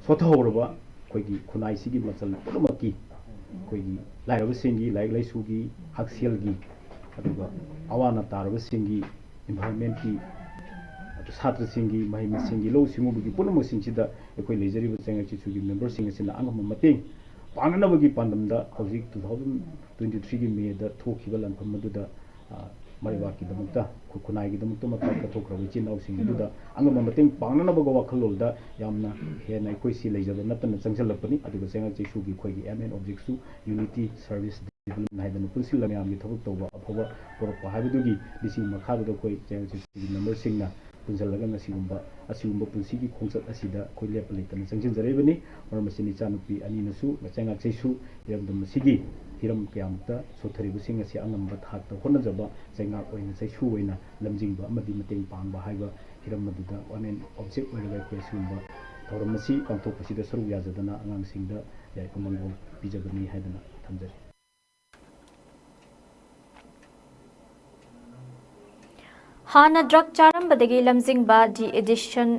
ꯁꯣꯠꯊꯍꯧꯔꯕ ꯑꯩꯈꯣꯏꯒꯤ ꯈꯨꯟꯅꯥꯏꯁꯤꯒꯤ ꯃꯆꯜ ꯄꯨꯝꯅꯃꯛꯀꯤ, ꯑꯩꯈꯣꯏꯒꯤ ꯂꯥꯏꯔꯕꯁꯤꯡꯒꯤ ꯂꯥꯏꯔꯤꯛ ꯂꯥꯏꯁꯨꯒꯤ ꯍꯛꯁꯦꯜꯒꯤ, ꯑꯗꯨꯒ ꯑꯋꯥ ꯑꯅꯥ ꯇꯥꯔꯕꯁꯤꯡꯒꯤ, environment ꯀꯤ, ꯑꯗꯨ ꯁꯥꯇ꯭ꯔꯁꯤꯡꯒꯤ, ꯃꯍꯩ ꯃꯁꯤꯡꯒꯤ, ꯂꯧꯎ ꯁꯤꯡꯎꯕꯒꯤ ꯄꯨꯝꯅꯃꯛꯁꯤꯡꯁꯤꯗ ꯑꯩꯈꯣꯏ ꯂꯩꯖꯔꯤꯕ ꯆꯩꯉꯥꯛ ꯆꯩꯁꯨꯒꯤ member ꯁꯤꯡ ꯑꯁꯤꯅ ꯑꯉꯝꯕ ꯃꯇꯦꯡ ꯄꯥꯡꯅꯅꯕꯒꯤ ꯄꯥꯟꯗꯝꯗ ꯍꯧꯖꯤꯛ two thousand twenty three ꯒꯤ May ꯗ ꯊꯣꯛꯈꯤꯕ ꯂꯥꯟꯐꯝ ꯑꯗꯨꯗ, ꯑ, ꯃꯔꯩꯕꯥꯛꯀꯤꯗꯃꯛꯇ, ꯈꯨ-, ꯈꯨꯟꯅꯥꯏꯒꯤꯗꯃꯛꯇ ꯃꯄꯥ ꯀꯠꯊꯣꯛꯈ꯭ꯔꯕ ꯏꯆꯤꯟ ꯏꯅꯥꯎꯁꯤꯡ ꯑꯗꯨꯗ ꯑꯉꯝꯕ ꯃꯇꯦꯡ ꯄꯥꯡꯅꯅꯕꯒ ꯋꯥꯈꯜꯂꯣꯟꯗ ꯌꯥꯝꯅ ꯍꯦꯟꯅ ꯑꯩꯈꯣꯏꯁꯤ ꯂꯩꯖꯕ ꯅꯠꯇꯅ ꯆꯪꯁꯤꯜꯂꯛꯄꯅꯤ꯫ ꯑꯗꯨꯒ ꯆꯩꯉꯥꯛ ꯆꯩꯁꯨꯒꯤ ꯑꯩꯈꯣꯏꯒꯤ aim and object ꯁꯨ unity, service, development ꯍꯥꯏꯗꯅ ꯄꯨꯟꯁꯤꯜꯂ ꯃꯌꯥꯝꯒꯤ ꯊꯕꯛ ꯇꯧꯕ ꯑꯐꯕ ꯄꯨꯔꯛꯄ ꯍꯥꯏꯕꯗꯨꯒꯤ ꯂꯤꯁꯤꯡ ꯃꯈꯥꯗꯨꯗ ꯑꯩꯈꯣꯏ ꯆꯩꯉꯥꯛ ꯆꯩꯁꯨꯒꯤ member ꯁꯤꯡꯅ ꯄꯨꯟꯁꯤꯜꯂꯒ ꯉꯁꯤꯒꯨꯝꯕ ꯑꯁꯤꯒꯨꯝꯕ ꯄꯨꯟꯁꯤꯒꯤ ꯈꯣꯡꯆꯠ ꯑꯁꯤꯗ ꯑꯩꯈꯣꯏ ꯂꯦꯞꯄ ꯂꯩꯇꯅ ꯆꯪꯁꯤꯟꯖꯔꯛꯏꯕꯅꯤ꯫ ꯃꯔꯝ ꯑꯁꯤꯅ ꯏꯆꯥꯅꯨꯄꯤ ꯑꯅꯤꯅꯁꯨ ꯆꯩꯉꯥꯛ ꯆꯩꯁꯨ ꯏꯔꯝꯗꯝ ꯑꯁꯤꯒꯤ ꯍꯤꯔꯝ ꯀꯌꯥꯃꯨꯛꯇ ꯁꯣꯠꯊꯔꯤꯕꯁꯤꯡ ꯑꯁꯤ ꯑꯉꯝꯕ ꯊꯥꯛꯇ ꯍꯣꯠꯅꯖꯕ, ꯆꯩꯉꯥꯛ ꯑꯣꯏꯅ ꯆꯩꯁꯨ ꯑꯣꯏꯅ ꯂꯝꯖꯤꯡꯕ ꯑꯃꯗꯤ ꯃꯇꯦꯡ ꯄꯥꯡꯕ ꯍꯥꯏꯕ ꯍꯤꯔꯝ ꯑꯗꯨꯗ aim and object ꯑꯣꯏꯔꯒ ꯑꯩꯈꯣꯏ ꯑꯁꯤꯒꯨꯝꯕ ꯊꯧꯔꯝ ꯑꯁꯤ ꯄꯥꯡꯊꯣꯛꯄꯁꯤꯗ ꯁꯔꯨꯛ ꯌꯥꯖꯗꯅ ꯑꯉꯥꯡꯁꯤꯡꯗ ꯌꯥꯏꯐ ꯃꯪꯒꯣꯜ ꯄꯤꯖꯕꯅꯤ ꯍꯥꯏꯗꯅ ꯊꯝꯖꯔꯤ꯫ ꯍꯥꯟꯅ drug ꯆꯥꯔꯝꯕꯗꯒꯤ ꯂꯝꯖꯤꯡꯕ de-addiction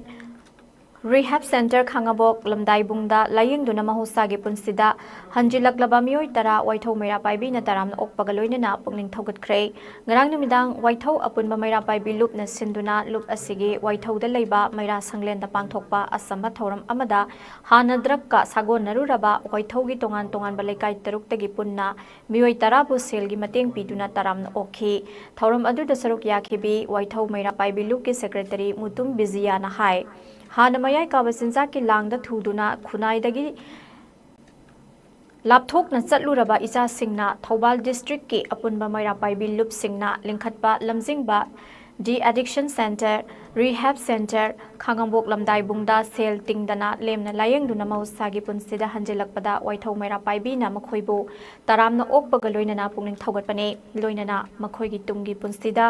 Rehab Center ꯈꯥꯉꯕꯣꯛ ꯂꯝꯗꯥꯏꯕꯨꯡꯗ ꯂꯥꯌꯦꯡꯗꯨꯅ ꯃꯍꯧꯁꯥꯒꯤ ꯄꯨꯟꯁꯤꯗ ꯍꯟꯖꯤꯜꯂꯛꯂꯕ ꯃꯤꯑꯣꯏ ꯇꯔꯥ ꯋꯥꯏꯊꯧ ꯃꯩꯔꯥ ꯄꯥꯏꯕꯤꯅ ꯇꯔꯥꯝꯅ ꯑꯣꯛꯄꯒ ꯂꯣꯏꯅꯅ ꯄꯨꯛꯅꯤꯡ ꯊꯧꯒꯠꯈ꯭ꯔꯦ꯫ ꯉꯔꯥꯡ ꯅꯨꯃꯤꯗꯥꯡ ꯋꯥꯏꯊꯧ ꯑꯄꯨꯟꯕ ꯃꯩꯔꯥ ꯄꯥꯏꯕꯤ ꯂꯨꯞꯅ ꯁꯤꯟꯗꯨꯅ ꯂꯨꯞ ꯑꯁꯤꯒꯤ ꯋꯥꯏꯊꯧꯗ ꯂꯩꯕ ꯃꯩꯔꯥ ꯁꯪꯂꯦꯟꯗ ꯄꯥꯡꯊꯣꯛꯄ ꯑꯆꯝꯕ ꯊꯧꯔꯝ ꯑꯃꯗ ꯍꯥꯟꯅ ꯗ꯭ꯔꯒꯀ ꯁꯥꯒꯣꯟꯅꯔꯨꯔꯕ ꯋꯥꯏꯊꯧꯒꯤ ꯇꯣꯉꯥꯟ ꯇꯣꯉꯥꯟꯕ ꯂꯩꯀꯥꯏ ꯇꯔꯨꯛꯇꯒꯤ ꯄꯨꯟꯅ ꯃꯤꯑꯣꯏ ꯇꯔꯥꯕꯨ ꯁꯦꯜꯒꯤ ꯃꯇꯦꯡ ꯄꯤꯗꯨꯅ ꯇꯔꯥꯝꯅ ꯑꯣꯛꯈꯤ꯫ ꯊꯧꯔꯝ ꯑꯗꯨꯗ ꯁꯔꯨꯛ ꯌꯥꯈꯤꯕꯤ ꯋꯥꯏꯊꯧ ꯃꯩꯔꯥ ꯄꯥꯏꯕꯤ ꯂꯨꯞꯀꯤ ꯁꯦꯀ꯭ꯔꯦꯇꯔꯤ ꯃꯨꯇꯨꯝ ꯕꯤꯖꯤꯌꯥꯅ ꯍꯥꯏ, ꯍꯥꯟꯅ ꯃꯌꯥꯏ ꯀꯥꯕ ꯆꯤꯟꯖꯥꯛꯀꯤ ꯂꯥꯡꯗ ꯊꯨꯗꯨꯅ ꯈꯨꯟꯅꯥꯏꯗꯒꯤ ꯂꯥꯞꯊꯣꯛꯅ ꯆꯠꯂꯨꯔꯕ ꯏꯆꯥꯁꯤꯡꯅ ꯊꯧꯕꯥꯜ ꯗꯤꯁꯇ꯭ꯔꯤꯛꯀꯤ ꯑꯄꯨꯟꯕ ꯃꯩꯔꯥ ꯄꯥꯏꯕꯤ ꯂꯨꯞꯁꯤꯡꯅ ꯂꯤꯡꯈꯠꯄ ꯂꯝꯖꯤꯡꯕ ꯗꯤ ꯑꯦꯗꯤꯛꯁꯟ ꯁꯦꯟꯇꯔ, ꯔꯤꯍꯦꯕ ꯁꯦꯟꯇꯔ, ꯈꯥꯉꯕꯣꯛ ꯂꯝꯗꯥꯏꯕꯨꯡꯗ ꯁꯦꯜ ꯇꯤꯡꯗꯅ ꯂꯦꯝꯅ ꯂꯥꯌꯦꯡꯗꯨꯅ ꯃꯍꯧꯁꯥꯒꯤ ꯄꯨꯟꯁꯤꯗ ꯍꯟꯖꯤꯜꯂꯛꯄꯗ ꯋꯥꯏꯊꯧ ꯃꯩꯔꯥ ꯄꯥꯏꯕꯤꯅ ꯃꯈꯣꯏꯕꯨ ꯇꯔꯥꯝꯅ ꯑꯣꯛꯄꯒ ꯂꯣꯏꯅꯅ ꯄꯨꯛꯅꯤꯡ ꯊꯧꯒꯠꯄꯅꯤ꯫ ꯂꯣꯏꯅꯅ ꯃꯈꯣꯏꯒꯤ ꯇꯨꯡꯒꯤ ꯄꯨꯟꯁꯤꯗ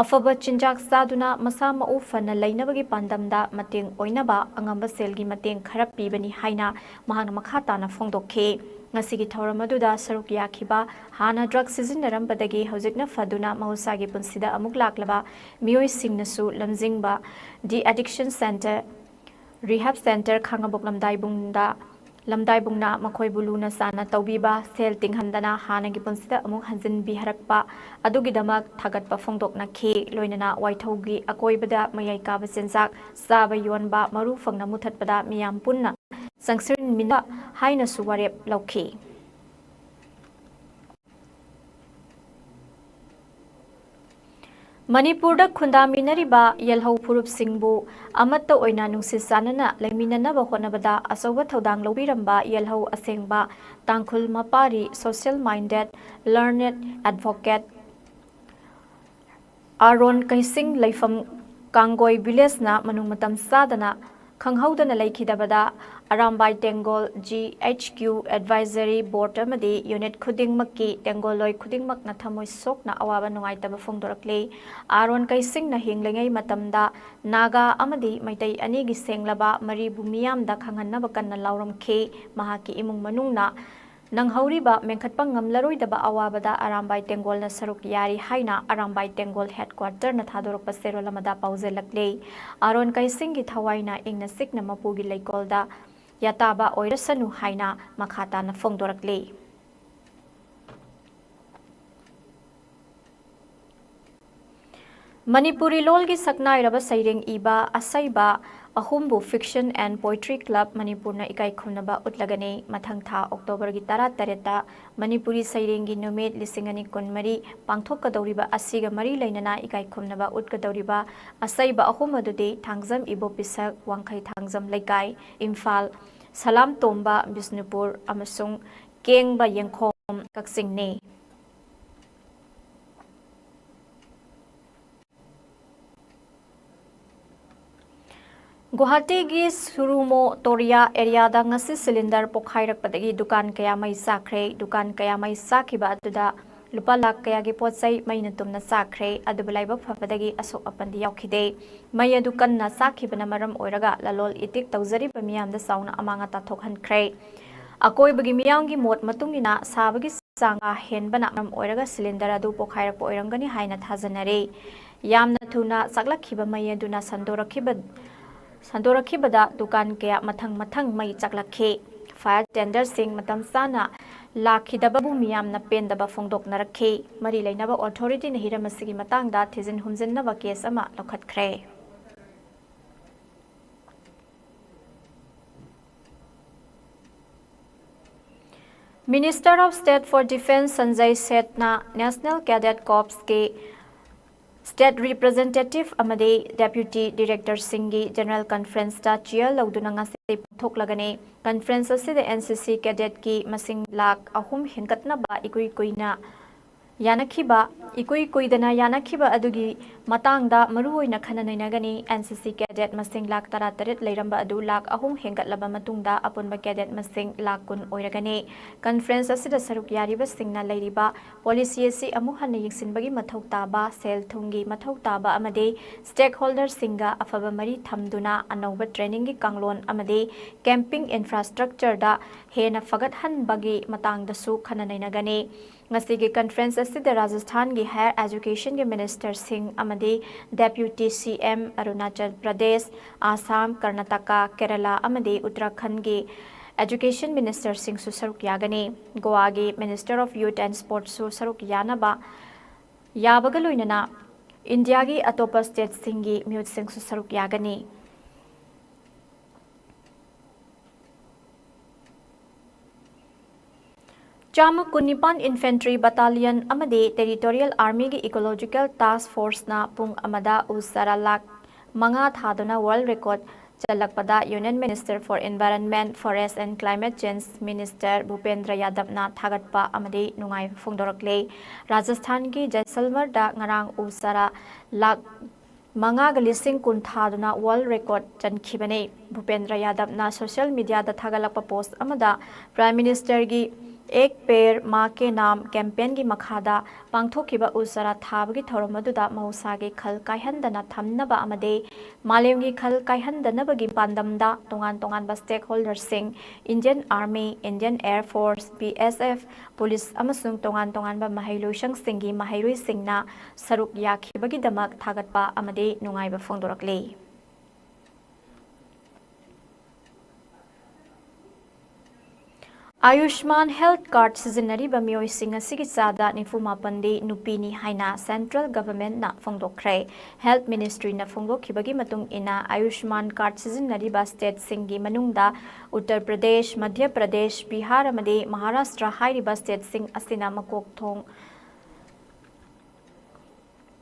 ꯑꯐꯕ ꯆꯤꯟꯖꯥꯛ ꯆꯥꯗꯨꯅ ꯃꯁꯥ ꯃꯎ ꯐꯅ ꯂꯩꯅꯕꯒꯤ ꯄꯥꯟꯗꯝꯗ ꯃꯇꯦꯡ ꯑꯣꯏꯅꯕ ꯑꯉꯝꯕ ꯁꯦꯜꯒꯤ ꯃꯇꯦꯡ ꯈꯔ ꯄꯤꯕꯅꯤ ꯍꯥꯏꯅ ꯃꯍꯥꯛꯅ ꯃꯈꯥ ꯇꯥꯅ ꯐꯣꯡꯗꯣꯛꯈꯤ꯫ ꯉꯁꯤꯒꯤ ꯊꯧꯔꯝ ꯑꯗꯨꯗ ꯁꯔꯨꯛ ꯌꯥꯈꯤꯕ ꯍꯥꯟꯅ ꯗ꯭ꯔꯒ ꯁꯤꯖꯤꯟꯅꯔꯝꯕꯗꯒꯤ ꯍꯧꯖꯤꯛꯅ ꯐꯗꯨꯅ ꯃꯍꯧꯁꯥꯒꯤ ꯄꯨꯟꯁꯤꯗ ꯑꯃꯨꯛ ꯂꯥꯛꯂꯕ ꯃꯤꯑꯣꯏꯁꯤꯡꯅꯁꯨ ꯂꯝꯖꯤꯡꯕ ꯗꯤ ꯑꯦꯗꯤꯛꯁꯟ ꯁꯦꯟꯇꯔ, ꯔꯤꯍꯦꯕ ꯁꯦꯟꯇꯔ ꯈꯥꯉꯕꯣꯛ ꯂꯝꯗꯥꯏꯕꯨꯡꯗ, ꯂꯝꯗꯥꯏꯕꯨꯡꯅ ꯃꯈꯣꯏꯕꯨ ꯂꯨꯅ ꯆꯥꯟꯅ ꯇꯧꯕꯤꯕ, ꯁꯦꯜ ꯇꯤꯡꯍꯟꯗꯅ ꯍꯥꯟꯅꯒꯤ ꯄꯨꯟꯁꯤꯗ ꯑꯃꯨꯛ ꯍꯟꯖꯤꯟꯕꯤꯍꯔꯛꯄ ꯑꯗꯨꯒꯤꯗꯃꯛ ꯊꯥꯒꯠꯄ ꯐꯣꯡꯗꯣꯛꯅꯈꯤ꯫ ꯂꯣꯏꯅꯅ ꯋꯥꯏꯊꯧꯒꯤ ꯑꯀꯣꯏꯕꯗ ꯃꯌꯥꯏ ꯀꯥꯕ ꯆꯤꯟꯖꯥꯛ ꯆꯥꯕ ꯌꯣꯟꯕ ꯃꯔꯨ ꯐꯪꯅ ꯃꯨꯊꯠꯄꯗ ꯃꯤꯌꯥꯝ ꯄꯨꯟꯅ ꯆꯪꯁꯤꯟꯃꯤꯟꯅ ꯍꯥꯏꯅꯁꯨ ꯋꯥꯔꯦꯞ ꯂꯧꯈꯤ꯫ ꯃꯅꯤꯄꯨꯔꯗ ꯈꯨꯟꯗꯥꯃꯤꯟꯅꯔꯤꯕ ꯌꯦꯜꯍꯧ ꯐꯨꯔꯨꯞꯁꯤꯡꯕꯨ ꯑꯃꯠꯇ ꯑꯣꯏꯅ ꯅꯨꯡꯁꯤ ꯆꯥꯟꯅꯅ ꯂꯩꯃꯤꯟꯅꯅꯕ ꯍꯣꯠꯅꯕꯗ ꯑꯆꯧꯕ ꯊꯧꯗꯥꯡ ꯂꯧꯕꯤꯔꯝꯕ ꯌꯦꯜꯍꯧ ꯑꯁꯦꯡꯕ ꯇꯥꯡꯈꯨꯜ ꯃꯄꯥꯔꯤ, social minded, learned, advocate, Aaron ꯀꯩꯁꯤꯡ ꯂꯩꯐꯝ ꯀꯥꯡꯒꯣꯏ ꯚꯤꯂꯦꯖꯅ ꯃꯅꯨꯡ ꯃꯇꯝ ꯆꯥꯗꯅ ꯈꯪꯍꯧꯗꯅ ꯂꯩꯈꯤꯗꯕꯗ Arambai Tenggol G H Q advisory board ꯑꯃꯗꯤ ꯌꯨꯅꯤꯠ ꯈꯨꯗꯤꯡꯃꯛꯀꯤ ꯇꯦꯡꯒꯣꯜꯂꯣꯏ ꯈꯨꯗꯤꯡꯃꯛꯅ ꯊꯃꯣꯏ ꯁꯣꯛꯅ ꯑꯋꯥꯕ ꯅꯨꯡꯉꯥꯏꯇꯕ ꯐꯣꯡꯗꯣꯔꯛꯂꯤ꯫ ꯑꯥꯔꯣꯟ ꯀꯩꯁꯤꯡꯅ ꯍꯤꯡꯂꯤꯉꯩ ꯃꯇꯝꯗ ꯅꯥꯒꯥ ꯑꯃꯗꯤ ꯃꯩꯇꯩ ꯑꯅꯤꯒꯤ ꯁꯦꯡꯂꯕ ꯃꯔꯤꯕꯨ ꯃꯤꯌꯥꯝꯗ ꯈꯪꯍꯟꯅꯕ ꯀꯟꯅ ꯂꯥꯎꯔꯝꯈꯤ꯫ ꯃꯍꯥꯛꯀꯤ ꯏꯃꯨꯡ ꯃꯅꯨꯡꯅ ꯅꯪꯍꯧꯔꯤꯕ ꯃꯦꯟꯈꯠꯄ ꯉꯝꯂꯔꯣꯏꯗꯕ ꯑꯋꯥꯕꯗ ꯑꯔꯥꯝꯕꯥꯏ ꯇꯦꯡꯒꯣꯜꯅ ꯁꯔꯨꯛ ꯌꯥꯔꯤ ꯍꯥꯏꯅ ꯑꯔꯥꯝꯕꯥꯏ ꯇꯦꯡꯒꯣꯜ headquarter ꯅ ꯊꯥꯗꯣꯔꯛꯄ ꯆꯦꯔꯣꯜ ꯑꯃꯗ ꯄꯥꯎꯖꯦꯜꯂꯛꯂꯤ꯫ ꯑꯥꯔꯣꯟ ꯀꯩꯁꯤꯡꯒꯤ ꯊꯋꯥꯏꯅ ꯏꯪꯅ ꯆꯤꯛꯅ ꯃꯄꯨꯒꯤ ꯂꯩꯀꯣꯜꯗ ꯌꯥꯇꯥꯕ ꯑꯣꯏꯔꯁꯅꯨ ꯍꯥꯏꯅ ꯃꯈꯥ ꯇꯥꯅ ꯐꯣꯡꯗꯣꯔꯛꯂꯤ꯫ ꯃꯅꯤꯄꯨꯔꯤ ꯂꯣꯜꯒꯤ ꯁꯛꯅꯥꯏꯔꯕ ꯁꯩꯔꯦꯡ ꯏꯕ ꯑꯁꯩꯕ ꯑꯍꯨꯝꯕꯨ Fiction and Poetry Club ꯃꯅꯤꯄꯨꯔꯅ ꯏꯀꯥꯏ ꯈꯨꯝꯅꯕ ꯎꯠꯂꯒꯅꯤ꯫ ꯃꯊꯪ ꯊꯥ October ꯒꯤ ꯇꯔꯥꯇꯔꯦꯠꯇ ꯃꯅꯤꯄꯨꯔꯤ ꯁꯩꯔꯦꯡꯒꯤ ꯅꯨꯃꯤꯠ ꯂꯤꯁꯤꯡ ꯑꯅꯤ ꯀꯨꯟꯃꯔꯤ ꯄꯥꯡꯊꯣꯛꯀꯗꯧꯔꯤꯕ ꯑꯁꯤꯒ ꯃꯔꯤ ꯂꯩꯅꯅ ꯏꯀꯥꯏ ꯈꯨꯝꯅꯕ ꯎꯠꯀꯗꯧꯔꯤꯕ ꯑꯁꯩꯕ ꯑꯍꯨꯝ ꯑꯗꯨꯗꯤ ꯊꯥꯡꯖꯝ ꯏꯕꯣꯄꯤꯁꯛ, ꯋꯥꯡꯈꯩ ꯊꯥꯡꯖꯝ ꯂꯩꯀꯥꯏ, ꯏꯝꯐꯥꯜ, ꯁꯂꯥꯝ ꯇꯣꯝꯕ, ꯕꯤꯁꯅꯨꯄꯨꯔ, ꯑꯃꯁꯨꯡ ꯀꯦꯡꯕ ꯌꯦꯡꯈꯣꯝ, ꯀꯛꯆꯤꯡꯅꯤ꯫ ꯒꯨꯋꯥꯍꯥꯇꯤꯒꯤ ꯁꯨꯔꯨꯃꯣ ꯇꯣꯔꯤꯌꯥ ꯑꯦꯔꯤꯌꯥꯗ ꯉꯁꯤ ꯁꯤꯂꯤꯟꯗꯔ ꯄꯣꯈꯥꯏꯔꯛꯄꯗꯒꯤ ꯗꯨꯀꯥꯟ ꯀꯌꯥ ꯃꯩ ꯆꯥꯛꯈ꯭ꯔꯦ꯫ ꯗꯨꯀꯥꯟ ꯀꯌꯥ ꯃꯩ ꯆꯥꯛꯈꯤꯕ ꯑꯗꯨꯗ ꯂꯨꯄꯥ ꯂꯥꯈ ꯀꯌꯥꯒꯤ ꯄꯣꯠ ꯆꯩ ꯃꯩꯅ ꯇꯨꯝꯅ ꯆꯥꯛꯈ꯭ꯔꯦ꯫ ꯑꯗꯨꯕꯨ ꯂꯥꯏꯕꯛ ꯐꯕꯗꯒꯤ ꯑꯁꯣꯛ ꯑꯄꯟꯗꯤ ꯌꯥꯎꯈꯤꯗꯦ꯫ ꯃꯩ ꯑꯗꯨ ꯀꯟꯅ ꯆꯥꯛꯈꯤꯕꯅ ꯃꯔꯝ ꯑꯣꯏꯔꯒ ꯂꯂꯣꯜ ꯏꯇꯤꯛ ꯇꯧꯖꯔꯤꯕ ꯃꯤꯌꯥꯝꯗ ꯆꯥꯎꯅ ꯑꯃꯥꯡ ꯑꯇꯥ ꯊꯣꯛꯍꯟꯈ꯭ꯔꯦ꯫ ꯑꯀꯣꯏꯕꯒꯤ ꯃꯤꯌꯥꯝꯒꯤ ꯃꯣꯠ ꯃꯇꯨꯡ ꯏꯟꯅ ꯁꯥꯕꯒꯤ ꯆꯥꯡ ꯀꯥ ꯍꯦꯟꯕꯅ ꯃꯔꯝ ꯑꯣꯏꯔꯒ ꯁꯤꯂꯤꯟꯗꯔ ꯑꯗꯨ ꯄꯣꯈꯥꯏꯔꯛꯄ ꯑꯣꯏꯔꯝꯒꯅꯤ ꯍꯥꯏꯅ ꯊꯥꯖꯅꯔꯤ꯫ ꯌꯥꯝꯅ ꯊꯨꯅ ꯆꯥꯛꯂꯛꯈꯤꯕ ꯃꯩ ꯑꯗꯨꯅ ꯁꯟꯗꯣꯔꯛꯈꯤꯕ, ꯁꯟꯗꯣꯔꯛꯈꯤꯕꯗ ꯗꯨꯀꯥꯟ ꯀꯌꯥ ꯃꯊꯪ ꯃꯊꯪ ꯃꯩ ꯆꯥꯛꯂꯛꯈꯤ꯫ Fire tenderꯁꯤꯡ ꯃꯇꯝ ꯆꯥꯅ ꯂꯥꯛꯈꯤꯗꯕꯕꯨ ꯃꯤꯌꯥꯝꯅ ꯄꯦꯟꯗꯕ ꯐꯣꯡꯗꯣꯛꯅꯔꯛꯈꯤ꯫ ꯃꯔꯤ ꯂꯩꯅꯕ authorityꯅ ꯍꯤꯔꯝ ꯑꯁꯤꯒꯤ ꯃꯇꯥꯡꯗ ꯊꯤꯖꯤꯟ ꯍꯨꯝꯖꯤꯟꯅꯕ case ꯑꯃ ꯂꯧꯈꯠꯈ꯭ꯔꯦ꯫ Minister of State for Defence Sanjay ꯁꯦꯊꯅ National Cadet Corpsꯀꯤ state representative ꯑꯃꯗꯤ deputy directorꯁꯤꯡꯒꯤ general conferenceꯇ chair ꯂꯧꯗꯨꯅ ꯉꯁꯤ ꯄꯥꯡꯊꯣꯛꯂꯒꯅꯤ꯫ Conference ꯑꯁꯤꯗ NCC cadetꯀꯤ ꯃꯁꯤꯡ ꯂꯥꯈ ꯑꯍꯨꯝ ꯍꯦꯟꯒꯠꯅꯕ ꯏꯀꯨꯏ ꯀꯨꯏꯅ ꯌꯥꯅꯈꯤꯕ, ꯏꯀꯨꯏ ꯀꯨꯏꯗꯅ ꯌꯥꯅꯈꯤꯕ ꯑꯗꯨꯒꯤ ꯃꯇꯥꯡꯗ ꯃꯔꯨꯑꯣꯏꯅ ꯈꯟꯅ ꯅꯩꯅꯒꯅꯤ꯫ NCC cadet ꯃꯁꯤꯡ ꯂꯥꯈ ꯇꯔꯥꯇꯔꯦꯠ ꯂꯩꯔꯝꯕ ꯑꯗꯨ ꯂꯥꯈ ꯑꯍꯨꯝ ꯍꯦꯟꯒꯠꯂꯕ ꯃꯇꯨꯡꯗ ꯑꯄꯨꯟꯕ cadet ꯃꯁꯤꯡ ꯂꯥꯈ ꯀꯨꯟ ꯑꯣꯏꯔꯒꯅꯤ꯫ Conference ꯑꯁꯤꯗ ꯁꯔꯨꯛ ꯌꯥꯔꯤꯕꯁꯤꯡꯅ ꯂꯩꯔꯤꯕ policy ꯑꯁꯤ ꯑꯃꯨꯛ ꯍꯟꯅ ꯌꯦꯡꯁꯤꯟꯕꯒꯤ ꯃꯊꯧ ꯇꯥꯕ, ꯁꯦꯜ ꯊꯨꯝꯒꯤ ꯃꯊꯧ ꯇꯥꯕ ꯑꯃꯗꯤ stakeholderꯁꯤꯡꯒ ꯑꯐꯕ ꯃꯔꯤ ꯊꯝꯗꯨꯅ ꯑꯅꯧꯕ trainingꯒꯤ ꯀꯥꯡꯂꯣꯟ ꯑꯃꯗꯤ camping infrastructureꯗ ꯍꯦꯟꯅ ꯐꯒꯠꯍꯟꯕꯒꯤ ꯃꯇꯥꯡꯗꯁꯨ ꯈꯟꯅ ꯅꯩꯅꯒꯅꯤ꯫ ꯉꯁꯤꯒꯤ conference ꯑꯁꯤꯗ ꯔꯥꯖꯁꯊꯥꯟꯒꯤ higher educationꯒꯤ ministerꯁꯤꯡ ꯑꯃꯗꯤ Deputy CM ꯑꯔꯨꯅꯥꯆꯜ ꯄ꯭ꯔꯗꯦꯁ, ꯑꯁꯥꯝ, ꯀꯔꯅꯥꯇꯀꯥ, ꯀꯦꯔꯂꯥ ꯑꯃꯗꯤ ꯎꯠꯇꯔꯥꯈꯟꯗꯒꯤ education ministerꯁꯤꯡꯁꯨ ꯁꯔꯨꯛ ꯌꯥꯒꯅꯤ꯫ ꯒꯣꯋꯥꯒꯤ Minister of Youth and Sportsꯁꯨ ꯁꯔꯨꯛ ꯌꯥꯅꯕ ꯌꯥꯕꯒ ꯂꯣꯏꯅꯅ ꯏꯟꯗꯤꯌꯥꯒꯤ ꯑꯇꯣꯞꯄ stateꯁꯤꯡꯒꯤ ꯃꯤꯍꯨꯠꯁꯤꯡꯁꯨ ꯁꯔꯨꯛ ꯌꯥꯒꯅꯤ꯫ ꯆꯥꯝꯃ ꯀꯨꯟꯅꯤꯄꯥꯟ Infantry Battalion ꯑꯃꯗꯤ Territorial Armyꯒꯤ Ecological Task Forceꯅ ꯄꯨꯡ ꯑꯃꯗ ꯎ ꯆꯥꯔꯥ ꯂꯥꯈ ꯃꯉꯥ ꯊꯥꯗꯨꯅ world record ꯆꯜꯂꯛꯄꯗ Union Minister for Environment, Forest and Climate Change Minister ꯚꯨꯄꯦꯟꯗ꯭ꯔ ꯌꯥꯗꯕꯅ ꯊꯥꯒꯠꯄ ꯑꯃꯗꯤ ꯅꯨꯡꯉꯥꯏꯕ ꯐꯣꯡꯗꯣꯔꯛꯂꯦ꯫ ꯔꯥꯖꯁꯊꯥꯟꯒꯤ ꯖꯩꯁꯜꯃꯔꯗ ꯉꯔꯥꯡ ꯎ ꯆꯥꯔꯥ ꯂꯥꯈ ꯃꯉꯥꯒ ꯂꯤꯁꯤꯡ ꯀꯨꯟ ꯊꯥꯗꯨꯅ world record ꯆꯟꯈꯤꯕꯅꯤ꯫ ꯚꯨꯄꯦꯟꯗ꯭ꯔ ꯌꯥꯗꯕꯅ social mediaꯗ ꯊꯥꯒꯠꯂꯛꯄ post ꯑꯃꯗ Prime Ministerꯒꯤ Ek Ped Maa Ke Naam campaignꯒꯤ ꯃꯈꯥꯗ ꯄꯥꯡꯊꯣꯛꯈꯤꯕ ꯎ ꯆꯥꯔꯥ ꯊꯥꯕꯒꯤ ꯊꯧꯔꯝ ꯑꯗꯨꯗ ꯃꯍꯧꯁꯥꯒꯤ ꯈꯜ ꯀꯥꯏꯍꯟꯗꯅ ꯊꯝꯅꯕ ꯑꯃꯗꯤ ꯃꯥꯂꯦꯝꯒꯤ ꯈꯜ ꯀꯥꯏꯍꯟꯗꯅꯕꯒꯤ ꯄꯥꯟꯗꯝꯗ ꯇꯣꯉꯥꯟ ꯇꯣꯉꯥꯟꯕ stakeholderꯁꯤꯡ, Indian Army, Indian Air Force, BSF, police ꯑꯃꯁꯨꯡ ꯇꯣꯉꯥꯟ ꯇꯣꯉꯥꯟꯕ ꯃꯍꯩꯂꯣꯏꯁꯪꯁꯤꯡꯒꯤ ꯃꯍꯩꯔꯣꯏꯁꯤꯡꯅ ꯁꯔꯨꯛ ꯌꯥꯈꯤꯕꯒꯤꯗꯃꯛ ꯊꯥꯒꯠꯄ ꯑꯃꯗꯤ ꯅꯨꯡꯉꯥꯏꯕ ꯐꯣꯡꯗꯣꯔꯛꯂꯤ꯫ Ayushman Health Card ꯁꯤꯖꯤꯟꯅꯔꯤꯕ ꯃꯤꯑꯣꯏꯁꯤꯡ ꯑꯁꯤꯒꯤ ꯆꯥꯗ ꯅꯤꯐꯨ ꯃꯥꯄꯟꯗꯤ ꯅꯨꯄꯤꯅꯤ ꯍꯥꯏꯅ central governmentꯅ ꯐꯣꯡꯗꯣꯛꯈ꯭ꯔꯦ꯫ Health Ministryꯅ ꯐꯣꯡꯗꯣꯛꯈꯤꯕꯒꯤ ꯃꯇꯨꯡ ꯏꯟꯅ, Ayushman Card ꯁꯤꯖꯤꯟꯅꯔꯤꯕ stateꯁꯤꯡꯒꯤ ꯃꯅꯨꯡꯗ ꯎꯠꯇꯔ ꯄ꯭ꯔꯗꯦꯁ, ꯃꯙ꯭ꯌ ꯄ꯭ꯔꯗꯦꯁ, ꯕꯤꯍꯥꯔ ꯑꯃꯗꯤ ꯃꯍꯥꯔꯥꯁꯇ꯭ꯔ ꯍꯥꯏꯔꯤꯕ stateꯁꯤꯡ ꯑꯁꯤꯅ ꯃꯀꯣꯛ ꯊꯣꯡ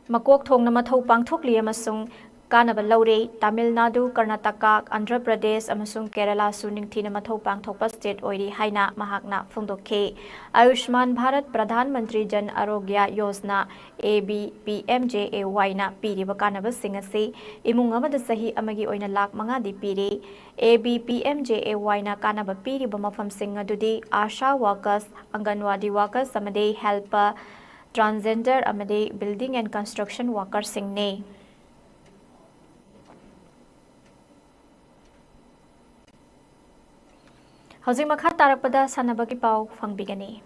ꯃꯀꯣꯛ ꯊꯣꯡꯅ ꯃꯊꯧ ꯄꯥꯡꯊꯣꯛꯂꯤ ꯑꯃꯁꯨꯡ ꯀꯥꯟꯅꯕ ꯂꯧꯔꯦ꯫ ꯇꯥꯃꯤꯜ ꯅꯥꯗꯨ, ꯀꯔꯅꯥꯇꯀꯥ, ꯑꯟꯙ꯭ꯔ ꯄ꯭ꯔꯗꯦꯁ ꯑꯃꯁꯨꯡ ꯀꯦꯔꯂꯥꯁꯨ ꯅꯤꯡꯊꯤꯅ ꯃꯊꯧ ꯄꯥꯡꯊꯣꯛꯄ state ꯑꯣꯏꯔꯤ ꯍꯥꯏꯅ ꯃꯍꯥꯛꯅ ꯐꯣꯡꯗꯣꯛꯈꯤ꯫ ꯑꯌꯨꯁꯃꯥꯟ Bharat, Pradhan Mantri Jan ꯑꯔꯣꯒ꯭ꯌ Yojana, A B P M J A Y ꯅ ꯄꯤꯔꯤꯕ ꯀꯥꯟꯅꯕꯁꯤꯡ ꯑꯁꯤ ꯏꯃꯨꯡ ꯑꯃꯗ ꯆꯍꯤ ꯑꯃꯒꯤ ꯑꯣꯏꯅ ꯂꯥꯈ ꯃꯉꯥꯗꯤ ꯄꯤꯔꯤ꯫ A B P M J A Y ꯅ ꯀꯥꯟꯅꯕ ꯄꯤꯔꯤꯕ ꯃꯐꯝꯁꯤꯡ ꯑꯗꯨꯗꯤ ASHA workers, ꯑꯪꯒꯟꯋꯥꯗꯤ workers ꯑꯃꯗꯤ helper, transgender ꯑꯃꯗꯤ building and construction worker ꯁꯤꯡꯅꯤ꯫ ꯍꯧꯖꯤꯛ ꯃꯈꯥ ꯇꯥꯔꯛꯄꯗ ꯁꯥꯟꯅꯕꯒꯤ ꯄꯥꯎ ꯐꯪꯕꯤꯒꯅꯤ꯫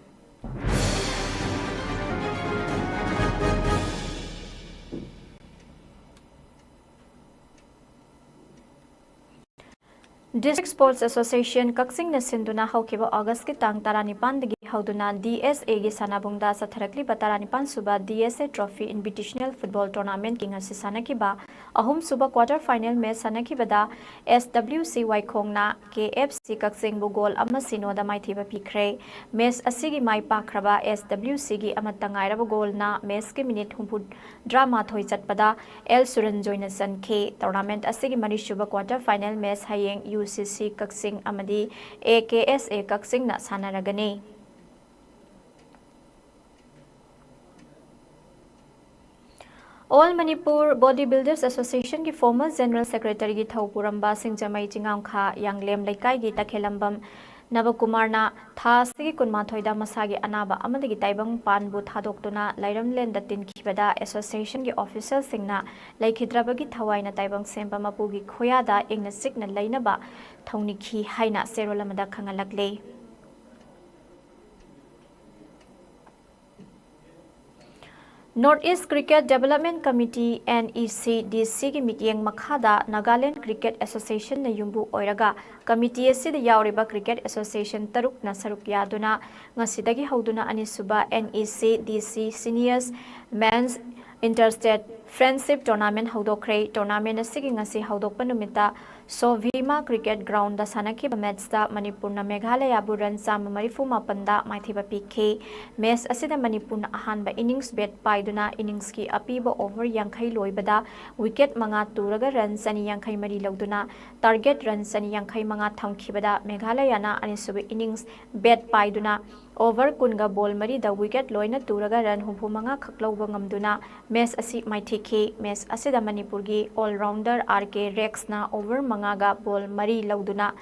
District Sports Association ꯀꯛꯆꯤꯡꯅ ꯁꯤꯟꯗꯨꯅ ꯍꯧꯈꯤꯕ ꯑꯣꯒꯁꯀꯤ ꯇꯥꯡ ꯇꯔꯥꯅꯤꯄꯥꯟꯗꯒꯤ ꯍꯧꯗꯨꯅ D S A ꯒꯤ ꯁꯥꯟꯅꯕꯨꯡꯗ ꯆꯠꯊꯔꯛꯂꯤꯕ ꯇꯔꯥꯅꯤꯄꯥꯟ ꯁꯨꯕ D S A Trophy Invitational Football Tournamentꯀꯤ ꯉꯁꯤ ꯁꯥꯟꯅꯈꯤꯕ ꯑꯍꯨꯝꯁꯨꯕ quarter final match ꯁꯥꯟꯅꯈꯤꯕꯗ S W C ꯋꯥꯏꯈꯣꯡꯅ K F C ꯀꯛꯆꯤꯡꯕꯨ goal ꯑꯃ ꯁꯤꯅꯣꯗ ꯃꯥꯏꯊꯤꯕ ꯄꯤꯈ꯭ꯔꯦ꯫ Match ꯑꯁꯤꯒꯤ ꯃꯥꯏ ꯄꯥꯛꯈ꯭ꯔꯕ S W C ꯒꯤ ꯑꯃꯠꯇ ꯉꯥꯏꯔꯕ goalꯅ matchꯀꯤ minute ꯍꯨꯝꯐꯨꯇꯔꯥꯃꯥꯊꯣꯏ ꯆꯠꯄꯗ L ꯁꯨꯔꯟꯖꯣꯏꯅ ꯆꯟꯈꯤ꯫ Tournament ꯑꯁꯤꯒꯤ ꯃꯔꯤꯁꯨꯕ quarter final match ꯍꯌꯦꯡ U C C ꯀꯛꯆꯤꯡ ꯑꯃꯗꯤ A K S A ꯀꯛꯆꯤꯡꯅ ꯁꯥꯟꯅꯔꯒꯅꯤ꯫ All Manipur Body Builders Associationꯒꯤ former general secretaryꯒꯤ ꯊꯧ ꯄꯨꯔꯝꯕ ꯁꯤꯡꯖꯃꯩ ꯆꯤꯡꯉꯥꯝꯈꯥ ꯌꯥꯡꯂꯦꯝ ꯂꯩꯀꯥꯏꯒꯤ ꯇꯈꯦꯂꯝꯕꯝ ꯅꯕꯀꯨꯃꯥꯔꯅ ꯊꯥ ꯑꯁꯤꯒꯤ ꯀꯨꯟꯃꯥꯊꯣꯏꯗ ꯃꯁꯥꯒꯤ ꯑꯅꯥꯕ ꯑꯃꯗꯒꯤ ꯇꯥꯏꯕꯪꯄꯥꯟꯕꯨ ꯊꯥꯗꯣꯛꯇꯨꯅ ꯂꯩꯔꯝꯂꯦꯟꯗ ꯇꯤꯟꯈꯤꯕꯗ associationꯒꯤ officialꯁꯤꯡꯅ ꯂꯩꯈꯤꯗ꯭ꯔꯕꯒꯤ ꯊꯋꯥꯏꯅ ꯇꯥꯏꯕꯪ ꯁꯦꯝꯕ ꯃꯄꯨꯒꯤ ꯈꯣꯌꯥꯗ ꯏꯪꯅ ꯆꯤꯛꯅ ꯂꯩꯅꯕ ꯊꯧꯅꯤꯈꯤ ꯍꯥꯏꯅ ꯆꯦꯔꯣꯜ ꯑꯃꯗ ꯈꯪꯍꯜꯂꯛꯂꯤ꯫ North East Cricket Development Committee, N E C D Cꯒꯤ ꯃꯤꯠꯌꯦꯡ ꯃꯈꯥꯗ Nagaland Cricket Associationꯅ ꯌꯨꯝꯕꯨ ꯑꯣꯏꯔꯒ committee ꯑꯁꯤꯗ ꯌꯥꯎꯔꯤꯕ cricket association ꯇꯔꯨꯛꯅ ꯁꯔꯨꯛ ꯌꯥꯗꯨꯅ ꯉꯁꯤꯗꯒꯤ ꯍꯧꯗꯨꯅ ꯑꯅꯤꯁꯨꯕ N E C D C Seniors Men's Interstate Friendship Tournament ꯍꯧꯗꯣꯛꯈ꯭ꯔꯦ꯫ Tournament ꯑꯁꯤꯒꯤ ꯉꯁꯤ ꯍꯧꯗꯣꯛꯄ ꯅꯨꯃꯤꯠꯇ ꯁꯣꯚꯤꯃꯥ Cricket Groundꯗ ꯁꯥꯟꯅꯈꯤꯕ matchꯇ ꯃꯅꯤꯄꯨꯔꯅ ꯃꯦꯘꯥꯂꯌꯥꯕꯨ run ꯆꯥꯝꯃ ꯃꯔꯤꯐꯨ ꯃꯥꯄꯟꯗ ꯃꯥꯏꯊꯤꯕ ꯄꯤꯈꯤ꯫ Match ꯑꯁꯤꯗ ꯃꯅꯤꯄꯨꯔꯅ ꯑꯍꯥꯟꯕ innings bat ꯄꯥꯏꯗꯨꯅ inningsꯀꯤ ꯑꯄꯤꯕ over ꯌꯥꯡꯈꯩ ꯂꯣꯏꯕꯗ wicket ꯃꯉꯥ ꯇꯨꯔꯒ run ꯆꯅꯤ ꯌꯥꯡꯈꯩ ꯃꯔꯤ ꯂꯧꯗꯨꯅ target run ꯆꯅꯤ ꯌꯥꯡꯈꯩ ꯃꯉꯥ ꯊꯝꯈꯤꯕꯗ ꯃꯦꯘꯥꯂꯌꯥꯅ ꯑꯅꯤꯁꯨꯕ innings bat ꯄꯥꯏꯗꯨꯅ over ꯀꯨꯟꯒ ball ꯃꯔꯤꯗ wicket ꯂꯣꯏꯅ ꯇꯨꯔꯒ run ꯍꯨꯝꯐꯨ ꯃꯉꯥ ꯈꯛ ꯂꯧꯕ ꯉꯝꯗꯨꯅ match ꯑꯁꯤ ꯃꯥꯏꯊꯤꯈꯤ꯫ Match ꯑꯁꯤꯗ ꯃꯅꯤꯄꯨꯔꯒꯤ all-rounder R K Rexꯅ over ꯃꯉꯥꯒ ball ꯃꯔꯤ ꯂꯧꯗꯨꯅ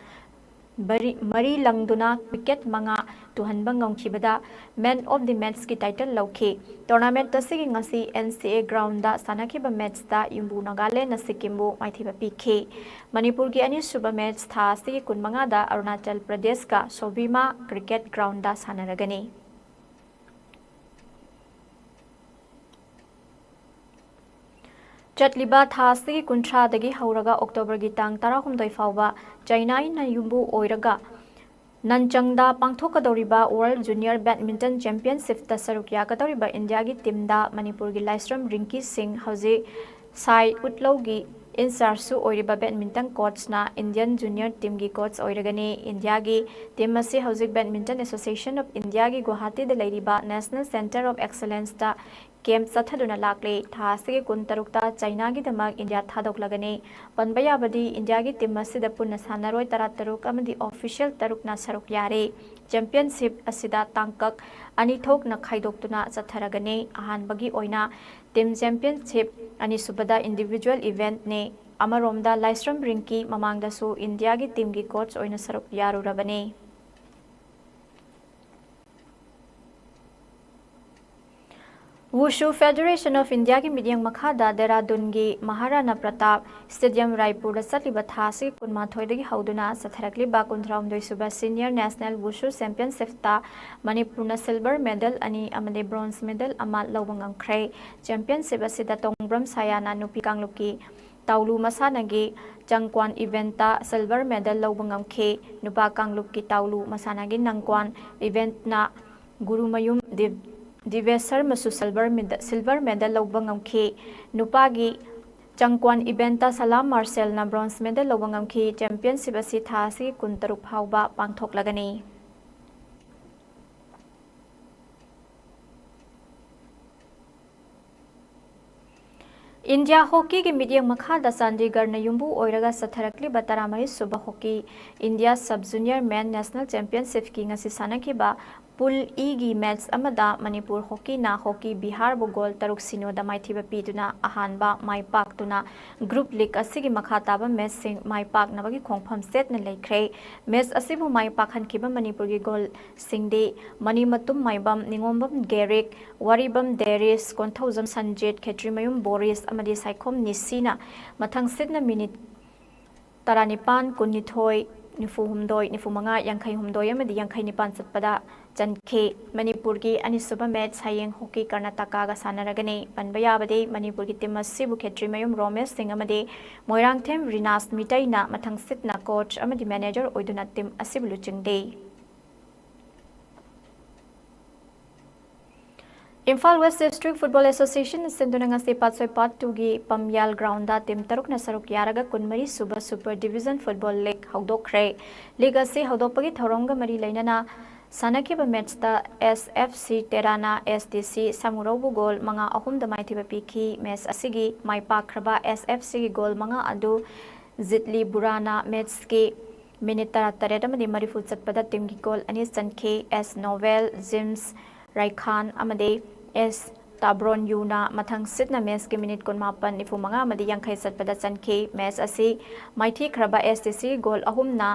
ꯃꯔꯤ, ꯃꯔꯤ ꯂꯪꯗꯨꯅ wicket ꯃꯉꯥ ꯇꯨꯍꯟꯕ ꯉꯝꯈꯤꯕꯗ Man of the Matchꯀꯤ title ꯂꯧꯈꯤ꯫ Tournament ꯑꯁꯤꯒꯤ ꯉꯁꯤ N C A Groundꯗ ꯁꯥꯟꯅꯈꯤꯕ matchꯇ ꯌꯨꯝꯕꯨ ꯅꯥꯒꯥꯂꯦꯟꯅ ꯁꯤꯛꯀꯤꯝꯕꯨ ꯃꯥꯏꯊꯤꯕ ꯄꯤꯈꯤ꯫ ꯃꯅꯤꯄꯨꯔꯒꯤ ꯑꯅꯤꯁꯨꯕ match ꯊꯥ ꯑꯁꯤꯒꯤ ꯀꯨꯟꯃꯉꯥꯗ ꯑꯔꯨꯅꯥꯆꯜ ꯄ꯭ꯔꯗꯦꯁꯀ ꯁꯣꯚꯤꯃꯥ Cricket Groundꯗ ꯁꯥꯟꯅꯔꯒꯅꯤ꯫ ꯆꯠꯂꯤꯕ ꯊꯥ ꯑꯁꯤꯒꯤ ꯀꯨꯟꯊ꯭ꯔꯥꯗꯒꯤ ꯍꯧꯔꯒ Octoberꯒꯤ ꯇꯥꯡ ꯇꯔꯥꯍꯨꯝꯗꯣꯏ ꯐꯥꯎꯕ ꯆꯥꯏꯅꯥꯅ ꯌꯨꯝꯕꯨ ꯑꯣꯏꯔꯒ ꯅꯟꯆꯪꯗ ꯄꯥꯡꯊꯣꯛꯀꯗꯧꯔꯤꯕ World Junior Badminton Championshipꯇ ꯁꯔꯨꯛ ꯌꯥꯒꯗꯧꯔꯤꯕ ꯏꯟꯗꯤꯌꯥꯒꯤ teamꯗ ꯃꯅꯤꯄꯨꯔꯒꯤ ꯂꯥꯏꯁ꯭ꯔꯝ ꯔꯤꯡꯀꯤ ꯁꯤꯡ, ꯍꯧꯖꯤꯛ ꯁꯥꯏ ꯎꯠꯂꯧꯒꯤ in-chargeꯁꯨ ꯑꯣꯏꯔꯤꯕ badminton coachꯅ Indian junior teamꯒꯤ coach ꯑꯣꯏꯔꯒꯅꯤ꯫ ꯏꯟꯗꯤꯌꯥꯒꯤ team ꯑꯁꯤ ꯍꯧꯖꯤꯛ Badminton Association of Indiaꯒꯤ ꯒꯨꯋꯥꯍꯥꯇꯤꯗ ꯂꯩꯔꯤꯕ National Centre of Excellenceꯇ camp ꯆꯠꯊꯗꯨꯅ ꯂꯥꯛꯂꯤ꯫ ꯊꯥ ꯑꯁꯤꯒꯤ ꯀꯨꯟꯇꯔꯨꯛꯇ ꯆꯥꯏꯅꯥꯒꯤꯗꯃꯛ ꯏꯟꯗꯤꯌꯥ ꯊꯥꯗꯣꯛꯂꯒꯅꯤ꯫ ꯄꯟꯕ ꯌꯥꯕꯗꯤ, ꯏꯟꯗꯤꯌꯥꯒꯤ team ꯑꯁꯤꯗ ꯄꯨꯟꯅ ꯁꯥꯟꯅꯔꯣꯏ ꯇꯔꯥꯇꯔꯨꯛ ꯑꯃꯗꯤ official ꯇꯔꯨꯛꯅ ꯁꯔꯨꯛ ꯌꯥꯔꯤ꯫ Championship ꯑꯁꯤꯗ ꯇꯥꯡꯀꯛ ꯑꯅꯤ ꯊꯣꯛꯅ ꯈꯥꯏꯗꯣꯛꯇꯨꯅ ꯆꯠꯊꯔꯒꯅꯤ꯫ ꯑꯍꯥꯟꯕꯒꯤ ꯑꯣꯏꯅ team championship, ꯑꯅꯤꯁꯨꯕꯗ individual eventꯅꯤ꯫ ꯑꯃꯔꯣꯝꯗ ꯂꯥꯏꯁ꯭ꯔꯝ ꯔꯤꯡꯀꯤ ꯃꯃꯥꯡꯗꯁꯨ ꯏꯟꯗꯤꯌꯥꯒꯤ teamꯒꯤ coach ꯑꯣꯏꯅ ꯁꯔꯨꯛ ꯌꯥꯔꯨꯔꯕꯅꯤ꯫ Wushu Federation of Indiaꯒꯤ ꯃꯤꯠꯌꯦꯡ ꯃꯈꯥꯗ ꯗꯦꯔꯥꯗꯨꯟꯒꯤ ꯃꯍꯥꯔꯥꯅꯥ ꯄ꯭ꯔꯇꯥꯞ Stadium ꯔꯥꯏꯄꯨꯔꯗ ꯆꯠꯂꯤꯕ ꯊꯥ ꯑꯁꯤꯒꯤ ꯀꯨꯟꯃꯥꯊꯣꯏꯗꯒꯤ ꯍꯧꯗꯨꯅ ꯆꯠꯊꯔꯛꯂꯤꯕ ꯀꯨꯟꯊ꯭ꯔꯥꯍꯨꯝꯗꯣꯏꯁꯨꯕ Senior National Wushu Championshipꯇ ꯃꯅꯤꯄꯨꯔꯅ silver medal ꯑꯅꯤ ꯑꯃꯗꯤ bronze medal ꯑꯃ ꯂꯧꯕ ꯉꯝꯈ꯭ꯔꯦ꯫ Championship ꯑꯁꯤꯗ ꯇꯣꯡꯕ꯭ꯔꯝ ꯁꯥꯌꯥꯅ ꯅꯨꯄꯤ ꯀꯥꯡꯂꯨꯞꯀꯤ ꯇꯥꯎꯂꯨ ꯃꯁꯥꯟꯅꯒꯤ ꯆꯪꯀ꯭ꯋꯥꯟ eventꯇ silver medal ꯂꯧꯕ ꯉꯝꯈꯤ꯫ ꯅꯨꯄꯥ ꯀꯥꯡꯂꯨꯞꯀꯤ ꯇꯥꯎꯂꯨ ꯃꯁꯥꯟꯅꯒꯤ ꯅꯪꯀ꯭ꯋꯥꯟ eventꯅ Gurumayum deep-, ꯗꯤꯕꯦꯁꯔꯃꯁꯨ silver medal, silver medal ꯂꯧꯕ ꯉꯝꯈꯤ꯫ ꯅꯨꯄꯥꯒꯤ ꯆꯪꯀ꯭ꯋꯥꯟ ꯏꯕꯦꯟꯇ ꯁꯂꯥꯝ ꯃꯥꯔꯁꯦꯜꯅ bronze medal ꯂꯧꯕ ꯉꯝꯈꯤ꯫ Championship ꯑꯁꯤ ꯊꯥ ꯑꯁꯤꯒꯤ ꯀꯨꯟꯇꯔꯨꯛ ꯐꯥꯎꯕ ꯄꯥꯡꯊꯣꯛꯂꯒꯅꯤ꯫ ꯏꯟꯗꯤꯌꯥ ꯍꯣꯀꯤꯒꯤ ꯃꯤꯠꯌꯦꯡ ꯃꯈꯥꯗ ꯆꯥꯟꯗꯤꯒꯔꯅ ꯌꯨꯝꯕꯨ ꯑꯣꯏꯔꯒ ꯆꯠꯊꯔꯛꯂꯤꯕ ꯇꯔꯥꯃꯔꯤ ꯁꯨꯕ hockey India sub junior men national championshipꯀꯤ ꯉꯁꯤ ꯁꯥꯟꯅꯈꯤꯕ Pool Eꯒꯤ match ꯑꯃꯗ ꯃꯅꯤꯄꯨꯔ ꯍꯣꯀꯤꯅ ꯍꯣꯀꯤ ꯕꯤꯍꯥꯔꯕꯨ ꯒꯣꯜ ꯇꯔꯨꯛ ꯁꯤꯅꯣꯗ ꯃꯥꯏꯊꯤꯕ ꯄꯤꯗꯨꯅ ꯑꯍꯥꯟꯕ ꯃꯥꯏ ꯄꯥꯛꯇꯨꯅ group leg ꯑꯁꯤꯒꯤ ꯃꯈꯥ ꯇꯥꯕ matchꯁꯤꯡ ꯃꯥꯏ ꯄꯥꯛꯅꯕꯒꯤ ꯈꯣꯡꯐꯝ ꯆꯦꯠꯅ ꯂꯩꯈ꯭ꯔꯦ꯫ Match ꯑꯁꯤꯕꯨ ꯃꯥꯏ ꯄꯥꯛꯍꯟꯈꯤꯕ ꯃꯅꯤꯄꯨꯔꯒꯤ ꯒꯣꯜꯁꯤꯡꯗꯤ ꯃꯅꯤꯃꯇꯨꯝ ꯃꯥꯏꯕꯝ, ꯅꯤꯉꯣꯝꯕꯝ ꯒꯦꯔꯤꯛ, ꯋꯥꯔꯤꯕꯝ ꯗꯦꯔꯤꯁ, ꯀꯣꯟꯊꯧꯖꯝ ꯁꯟꯖꯤꯠ, ꯈꯦꯇ꯭ꯔꯤꯃꯌꯨꯝ ꯕꯣꯔꯤꯁ ꯑꯃꯗꯤ ꯁꯥꯏꯈꯣꯝ ꯅꯤꯁꯤꯅ ꯃꯊꯪꯁꯤꯠꯅ minute ꯇꯔꯥꯅꯤꯄꯥꯟ, ꯀꯨꯟꯅꯤꯊꯣꯏ, ꯅꯤꯐꯨꯍꯨꯝꯗꯣꯏ, ꯅꯤꯐꯨꯃꯉꯥ, ꯌꯥꯡꯈꯩꯍꯨꯝꯗꯣꯏ ꯑꯃꯗꯤ ꯌꯥꯡꯈꯩꯅꯤꯄꯥꯟ ꯆꯠꯄꯗ ꯆꯟꯈꯤ꯫ ꯃꯅꯤꯄꯨꯔꯒꯤ ꯑꯅꯤꯁꯨꯕ match ꯍꯌꯦꯡ ꯍꯣꯀꯤ ꯀꯔꯅꯥꯇꯀꯥꯒ ꯁꯥꯟꯅꯔꯒꯅꯤ꯫ ꯄꯟꯕ ꯌꯥꯕꯗꯤ ꯃꯅꯤꯄꯨꯔꯒꯤ team ꯑꯁꯤꯕꯨ ꯈꯦꯇ꯭ꯔꯤꯃꯌꯨꯝ ꯔꯣꯃꯦꯁ ꯁꯤꯡ ꯑꯃꯗꯤ ꯃꯣꯏꯔꯥꯡꯊꯦꯝ ꯔꯤꯅꯥꯁ ꯃꯤꯇꯩꯅ ꯃꯊꯪꯁꯤꯠꯅ coach ꯑꯃꯗꯤ manager ꯑꯣꯏꯗꯨꯅ team ꯑꯁꯤꯕꯨ ꯂꯨꯆꯤꯡꯂꯤ꯫ Imphal West District Football Association ꯁꯤꯟꯗꯨꯅ ꯉꯁꯤ ꯄꯥꯠꯁꯣꯏ Part twoꯒꯤ ꯄꯝꯌꯥꯜ groundꯗ team ꯇꯔꯨꯛꯅ ꯁꯔꯨꯛ ꯌꯥꯔꯒ ꯀꯨꯟꯃꯔꯤ ꯁꯨꯕ Super Division Football League ꯍꯧꯗꯣꯛꯈ꯭ꯔꯦ꯫ League ꯑꯁꯤ ꯍꯧꯗꯣꯛꯄꯒꯤ ꯊꯧꯔꯝꯒ ꯃꯔꯤ ꯂꯩꯅꯅ ꯁꯥꯟꯅꯈꯤꯕ matchꯇ S F C Terraꯅ S D C ꯁꯥꯃꯨꯔꯧꯕꯨ goal ꯃꯉꯥ ꯑꯍꯨꯝꯗ ꯃꯥꯏꯊꯤꯕ ꯄꯤꯈꯤ꯫ Match ꯑꯁꯤꯒꯤ ꯃꯥꯏ ꯄꯥꯛꯈ꯭ꯔꯕ S F Cꯒꯤ goal ꯃꯉꯥ ꯑꯗꯨ ꯖꯤꯠꯂꯤ ꯕꯨꯔꯥꯅ matchꯀꯤ minute ꯇꯔꯥꯇꯔꯦꯠ ꯑꯃꯗꯤ ꯃꯔꯤꯐꯨ ꯆꯠꯄꯗ teamꯒꯤ goal ꯑꯅꯤ ꯆꯟꯈꯤ꯫ S Novel, James ꯔꯥꯏꯈꯥꯟ ꯑꯃꯗꯤ S ꯇꯥꯕ꯭ꯔꯣꯟ ꯌꯨꯅ ꯃꯊꯪꯁꯤꯠꯅ matchꯀꯤ minute ꯀꯨꯟꯃꯥꯄꯟ, ꯅꯤꯐꯨꯃꯉꯥ ꯑꯃꯗꯤ ꯌꯥꯡꯈꯩ ꯆꯠꯄꯗ ꯆꯟꯈꯤ꯫ Match ꯑꯁꯤ ꯃꯥꯏꯊꯤꯈ꯭ꯔꯕ S D C goal ꯑꯍꯨꯝꯅ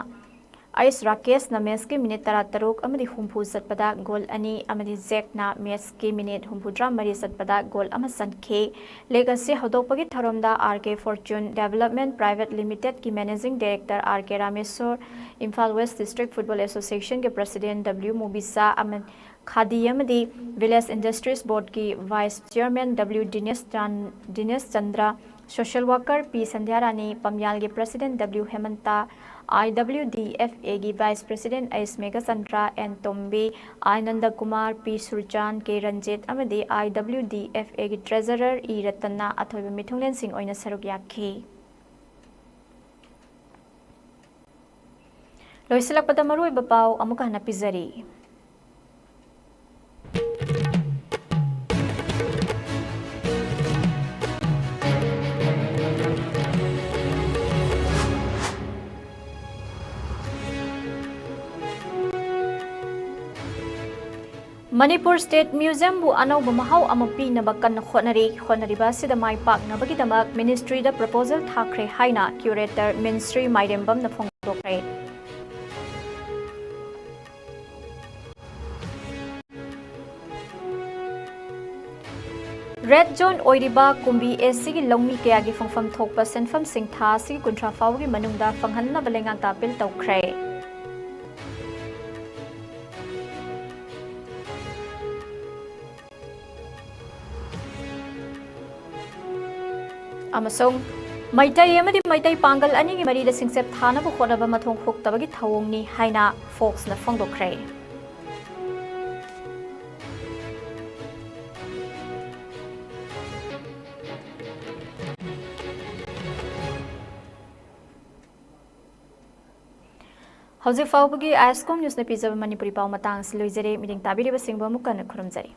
ꯑꯩꯁ ꯔꯥꯀꯦꯁꯅ matchꯀꯤ minute ꯇꯔꯥꯇꯔꯨꯛ ꯑꯃꯗꯤ ꯍꯨꯝꯐꯨ ꯆꯠꯄꯗ goal ꯑꯅꯤ ꯑꯃꯗꯤ ꯖꯦꯛꯅ matchꯀꯤ minute ꯍꯨꯝꯐꯨꯇꯔꯥ ꯃꯔꯤ ꯆꯠꯄꯗ goal ꯑꯃ ꯆꯟꯈꯤ꯫ League ꯑꯁꯤ ꯍꯧꯗꯣꯛꯄꯒꯤ ꯊꯧꯔꯝꯗ R K Fortune Development Private Limitedꯀꯤ Managing Director R K Rameshwor, Imphal West District Football Associationꯒꯤ President W ꯃꯨꯕꯤꯁꯥ ꯑꯃ, ꯈꯥꯗꯤ ꯑꯃꯗꯤ Village Industries Boardꯀꯤ Vice Chairman W ꯗꯤꯅꯦꯁ ꯆꯥꯟ-, ꯗꯤꯅꯦꯁ Chandra, Social worker P ꯁꯟꯙ꯭ꯌꯥꯔꯥꯅꯤ, ꯄꯝꯌꯥꯜꯒꯤ President W ꯍꯦꯃꯟꯇ, I W D F Aꯒꯤ Vice President H Meghachandra, N Tombi, I ꯅꯟꯗꯀꯨꯃꯥꯔ, P ꯁꯨꯔꯆꯥꯟ, K Ranjit ꯑꯃꯗꯤ I W D F Aꯒꯤ Treasurer E ꯔꯇꯟꯅ ꯑꯊꯣꯏꯕ ꯃꯤꯊꯨꯡꯂꯦꯟꯁꯤꯡ ꯑꯣꯏꯅ ꯁꯔꯨꯛ ꯌꯥꯈꯤ꯫ ꯂꯣꯏꯁꯤꯜꯂꯛꯄꯗ ꯃꯔꯨꯑꯣꯏꯕ ꯄꯥꯎ ꯑꯃꯨꯛꯀ ꯍꯟꯅ ꯄꯤꯖꯔꯤ꯫ ꯃꯅꯤꯄꯨꯔ State Museumꯕꯨ ꯑꯅꯧꯕ ꯃꯍꯥꯎ ꯑꯃ ꯄꯤꯅꯕ ꯀꯟꯅ ꯍꯣꯠꯅꯔꯤ꯫ ꯍꯣꯠꯅꯔꯤꯕ ꯑꯁꯤꯗ ꯃꯥꯏ ꯄꯥꯛꯅꯕꯒꯤꯗꯃꯛ Ministryꯗ proposal ꯊꯥꯈ꯭ꯔꯦ ꯍꯥꯏꯅ Curator ꯃꯤꯟꯁ꯭ꯔꯤ ꯃꯥꯏꯔꯦꯝꯕꯝꯅ ꯐꯣꯡꯗꯣꯛꯈ꯭ꯔꯦ꯫ Red Zone ꯑꯣꯏꯔꯤꯕ ꯀꯨꯝꯕꯤ Sꯒꯤ ꯂꯧꯃꯤ ꯀꯌꯥꯒꯤ ꯐꯪꯐꯝ ꯊꯣꯛꯄ ꯁꯦꯟꯐꯝꯁꯤꯡ ꯊꯥ ꯑꯁꯤꯒꯤ ꯀꯨꯟꯊ꯭ꯔꯥ ꯐꯥꯎꯕꯒꯤ ꯃꯅꯨꯡꯗ ꯐꯪꯍꯟꯅꯕ ꯂꯩꯉꯥꯛꯇ appeal ꯇꯧꯈ꯭ꯔꯦ꯫ ꯑꯃꯁꯨꯡ ꯃꯩꯇꯩ ꯑꯃꯗꯤ ꯃꯩꯇꯩ ꯄꯥꯡꯒꯜ ꯑꯅꯤꯒꯤ ꯃꯔꯤꯗ ꯁꯤꯡꯆꯞ ꯊꯥꯅꯕ ꯍꯣꯠꯅꯕ ꯃꯊꯣꯡ ꯍꯨꯛꯇꯕꯒꯤ ꯊꯧꯑꯣꯡꯅꯤ ꯍꯥꯏꯅ Foxꯅ ꯐꯣꯡꯗꯣꯛꯈ꯭ꯔꯦ꯫ ꯍꯧꯖꯤꯛ ꯐꯥꯎꯕꯒꯤ ISCOM Newsꯅ ꯄꯤꯖꯕ ꯃꯅꯤꯄꯨꯔꯤ ꯄꯥꯎ ꯃꯇꯥꯡ ꯑꯁꯤ ꯂꯣꯏꯖꯔꯦ꯫ ꯃꯤꯠꯌꯦꯡ ꯇꯥꯕꯤꯔꯤꯕꯁꯤꯡꯕꯨ ꯑꯃꯨꯛ ꯍꯟꯅ ꯈꯨꯔꯨꯝꯖꯔꯤ꯫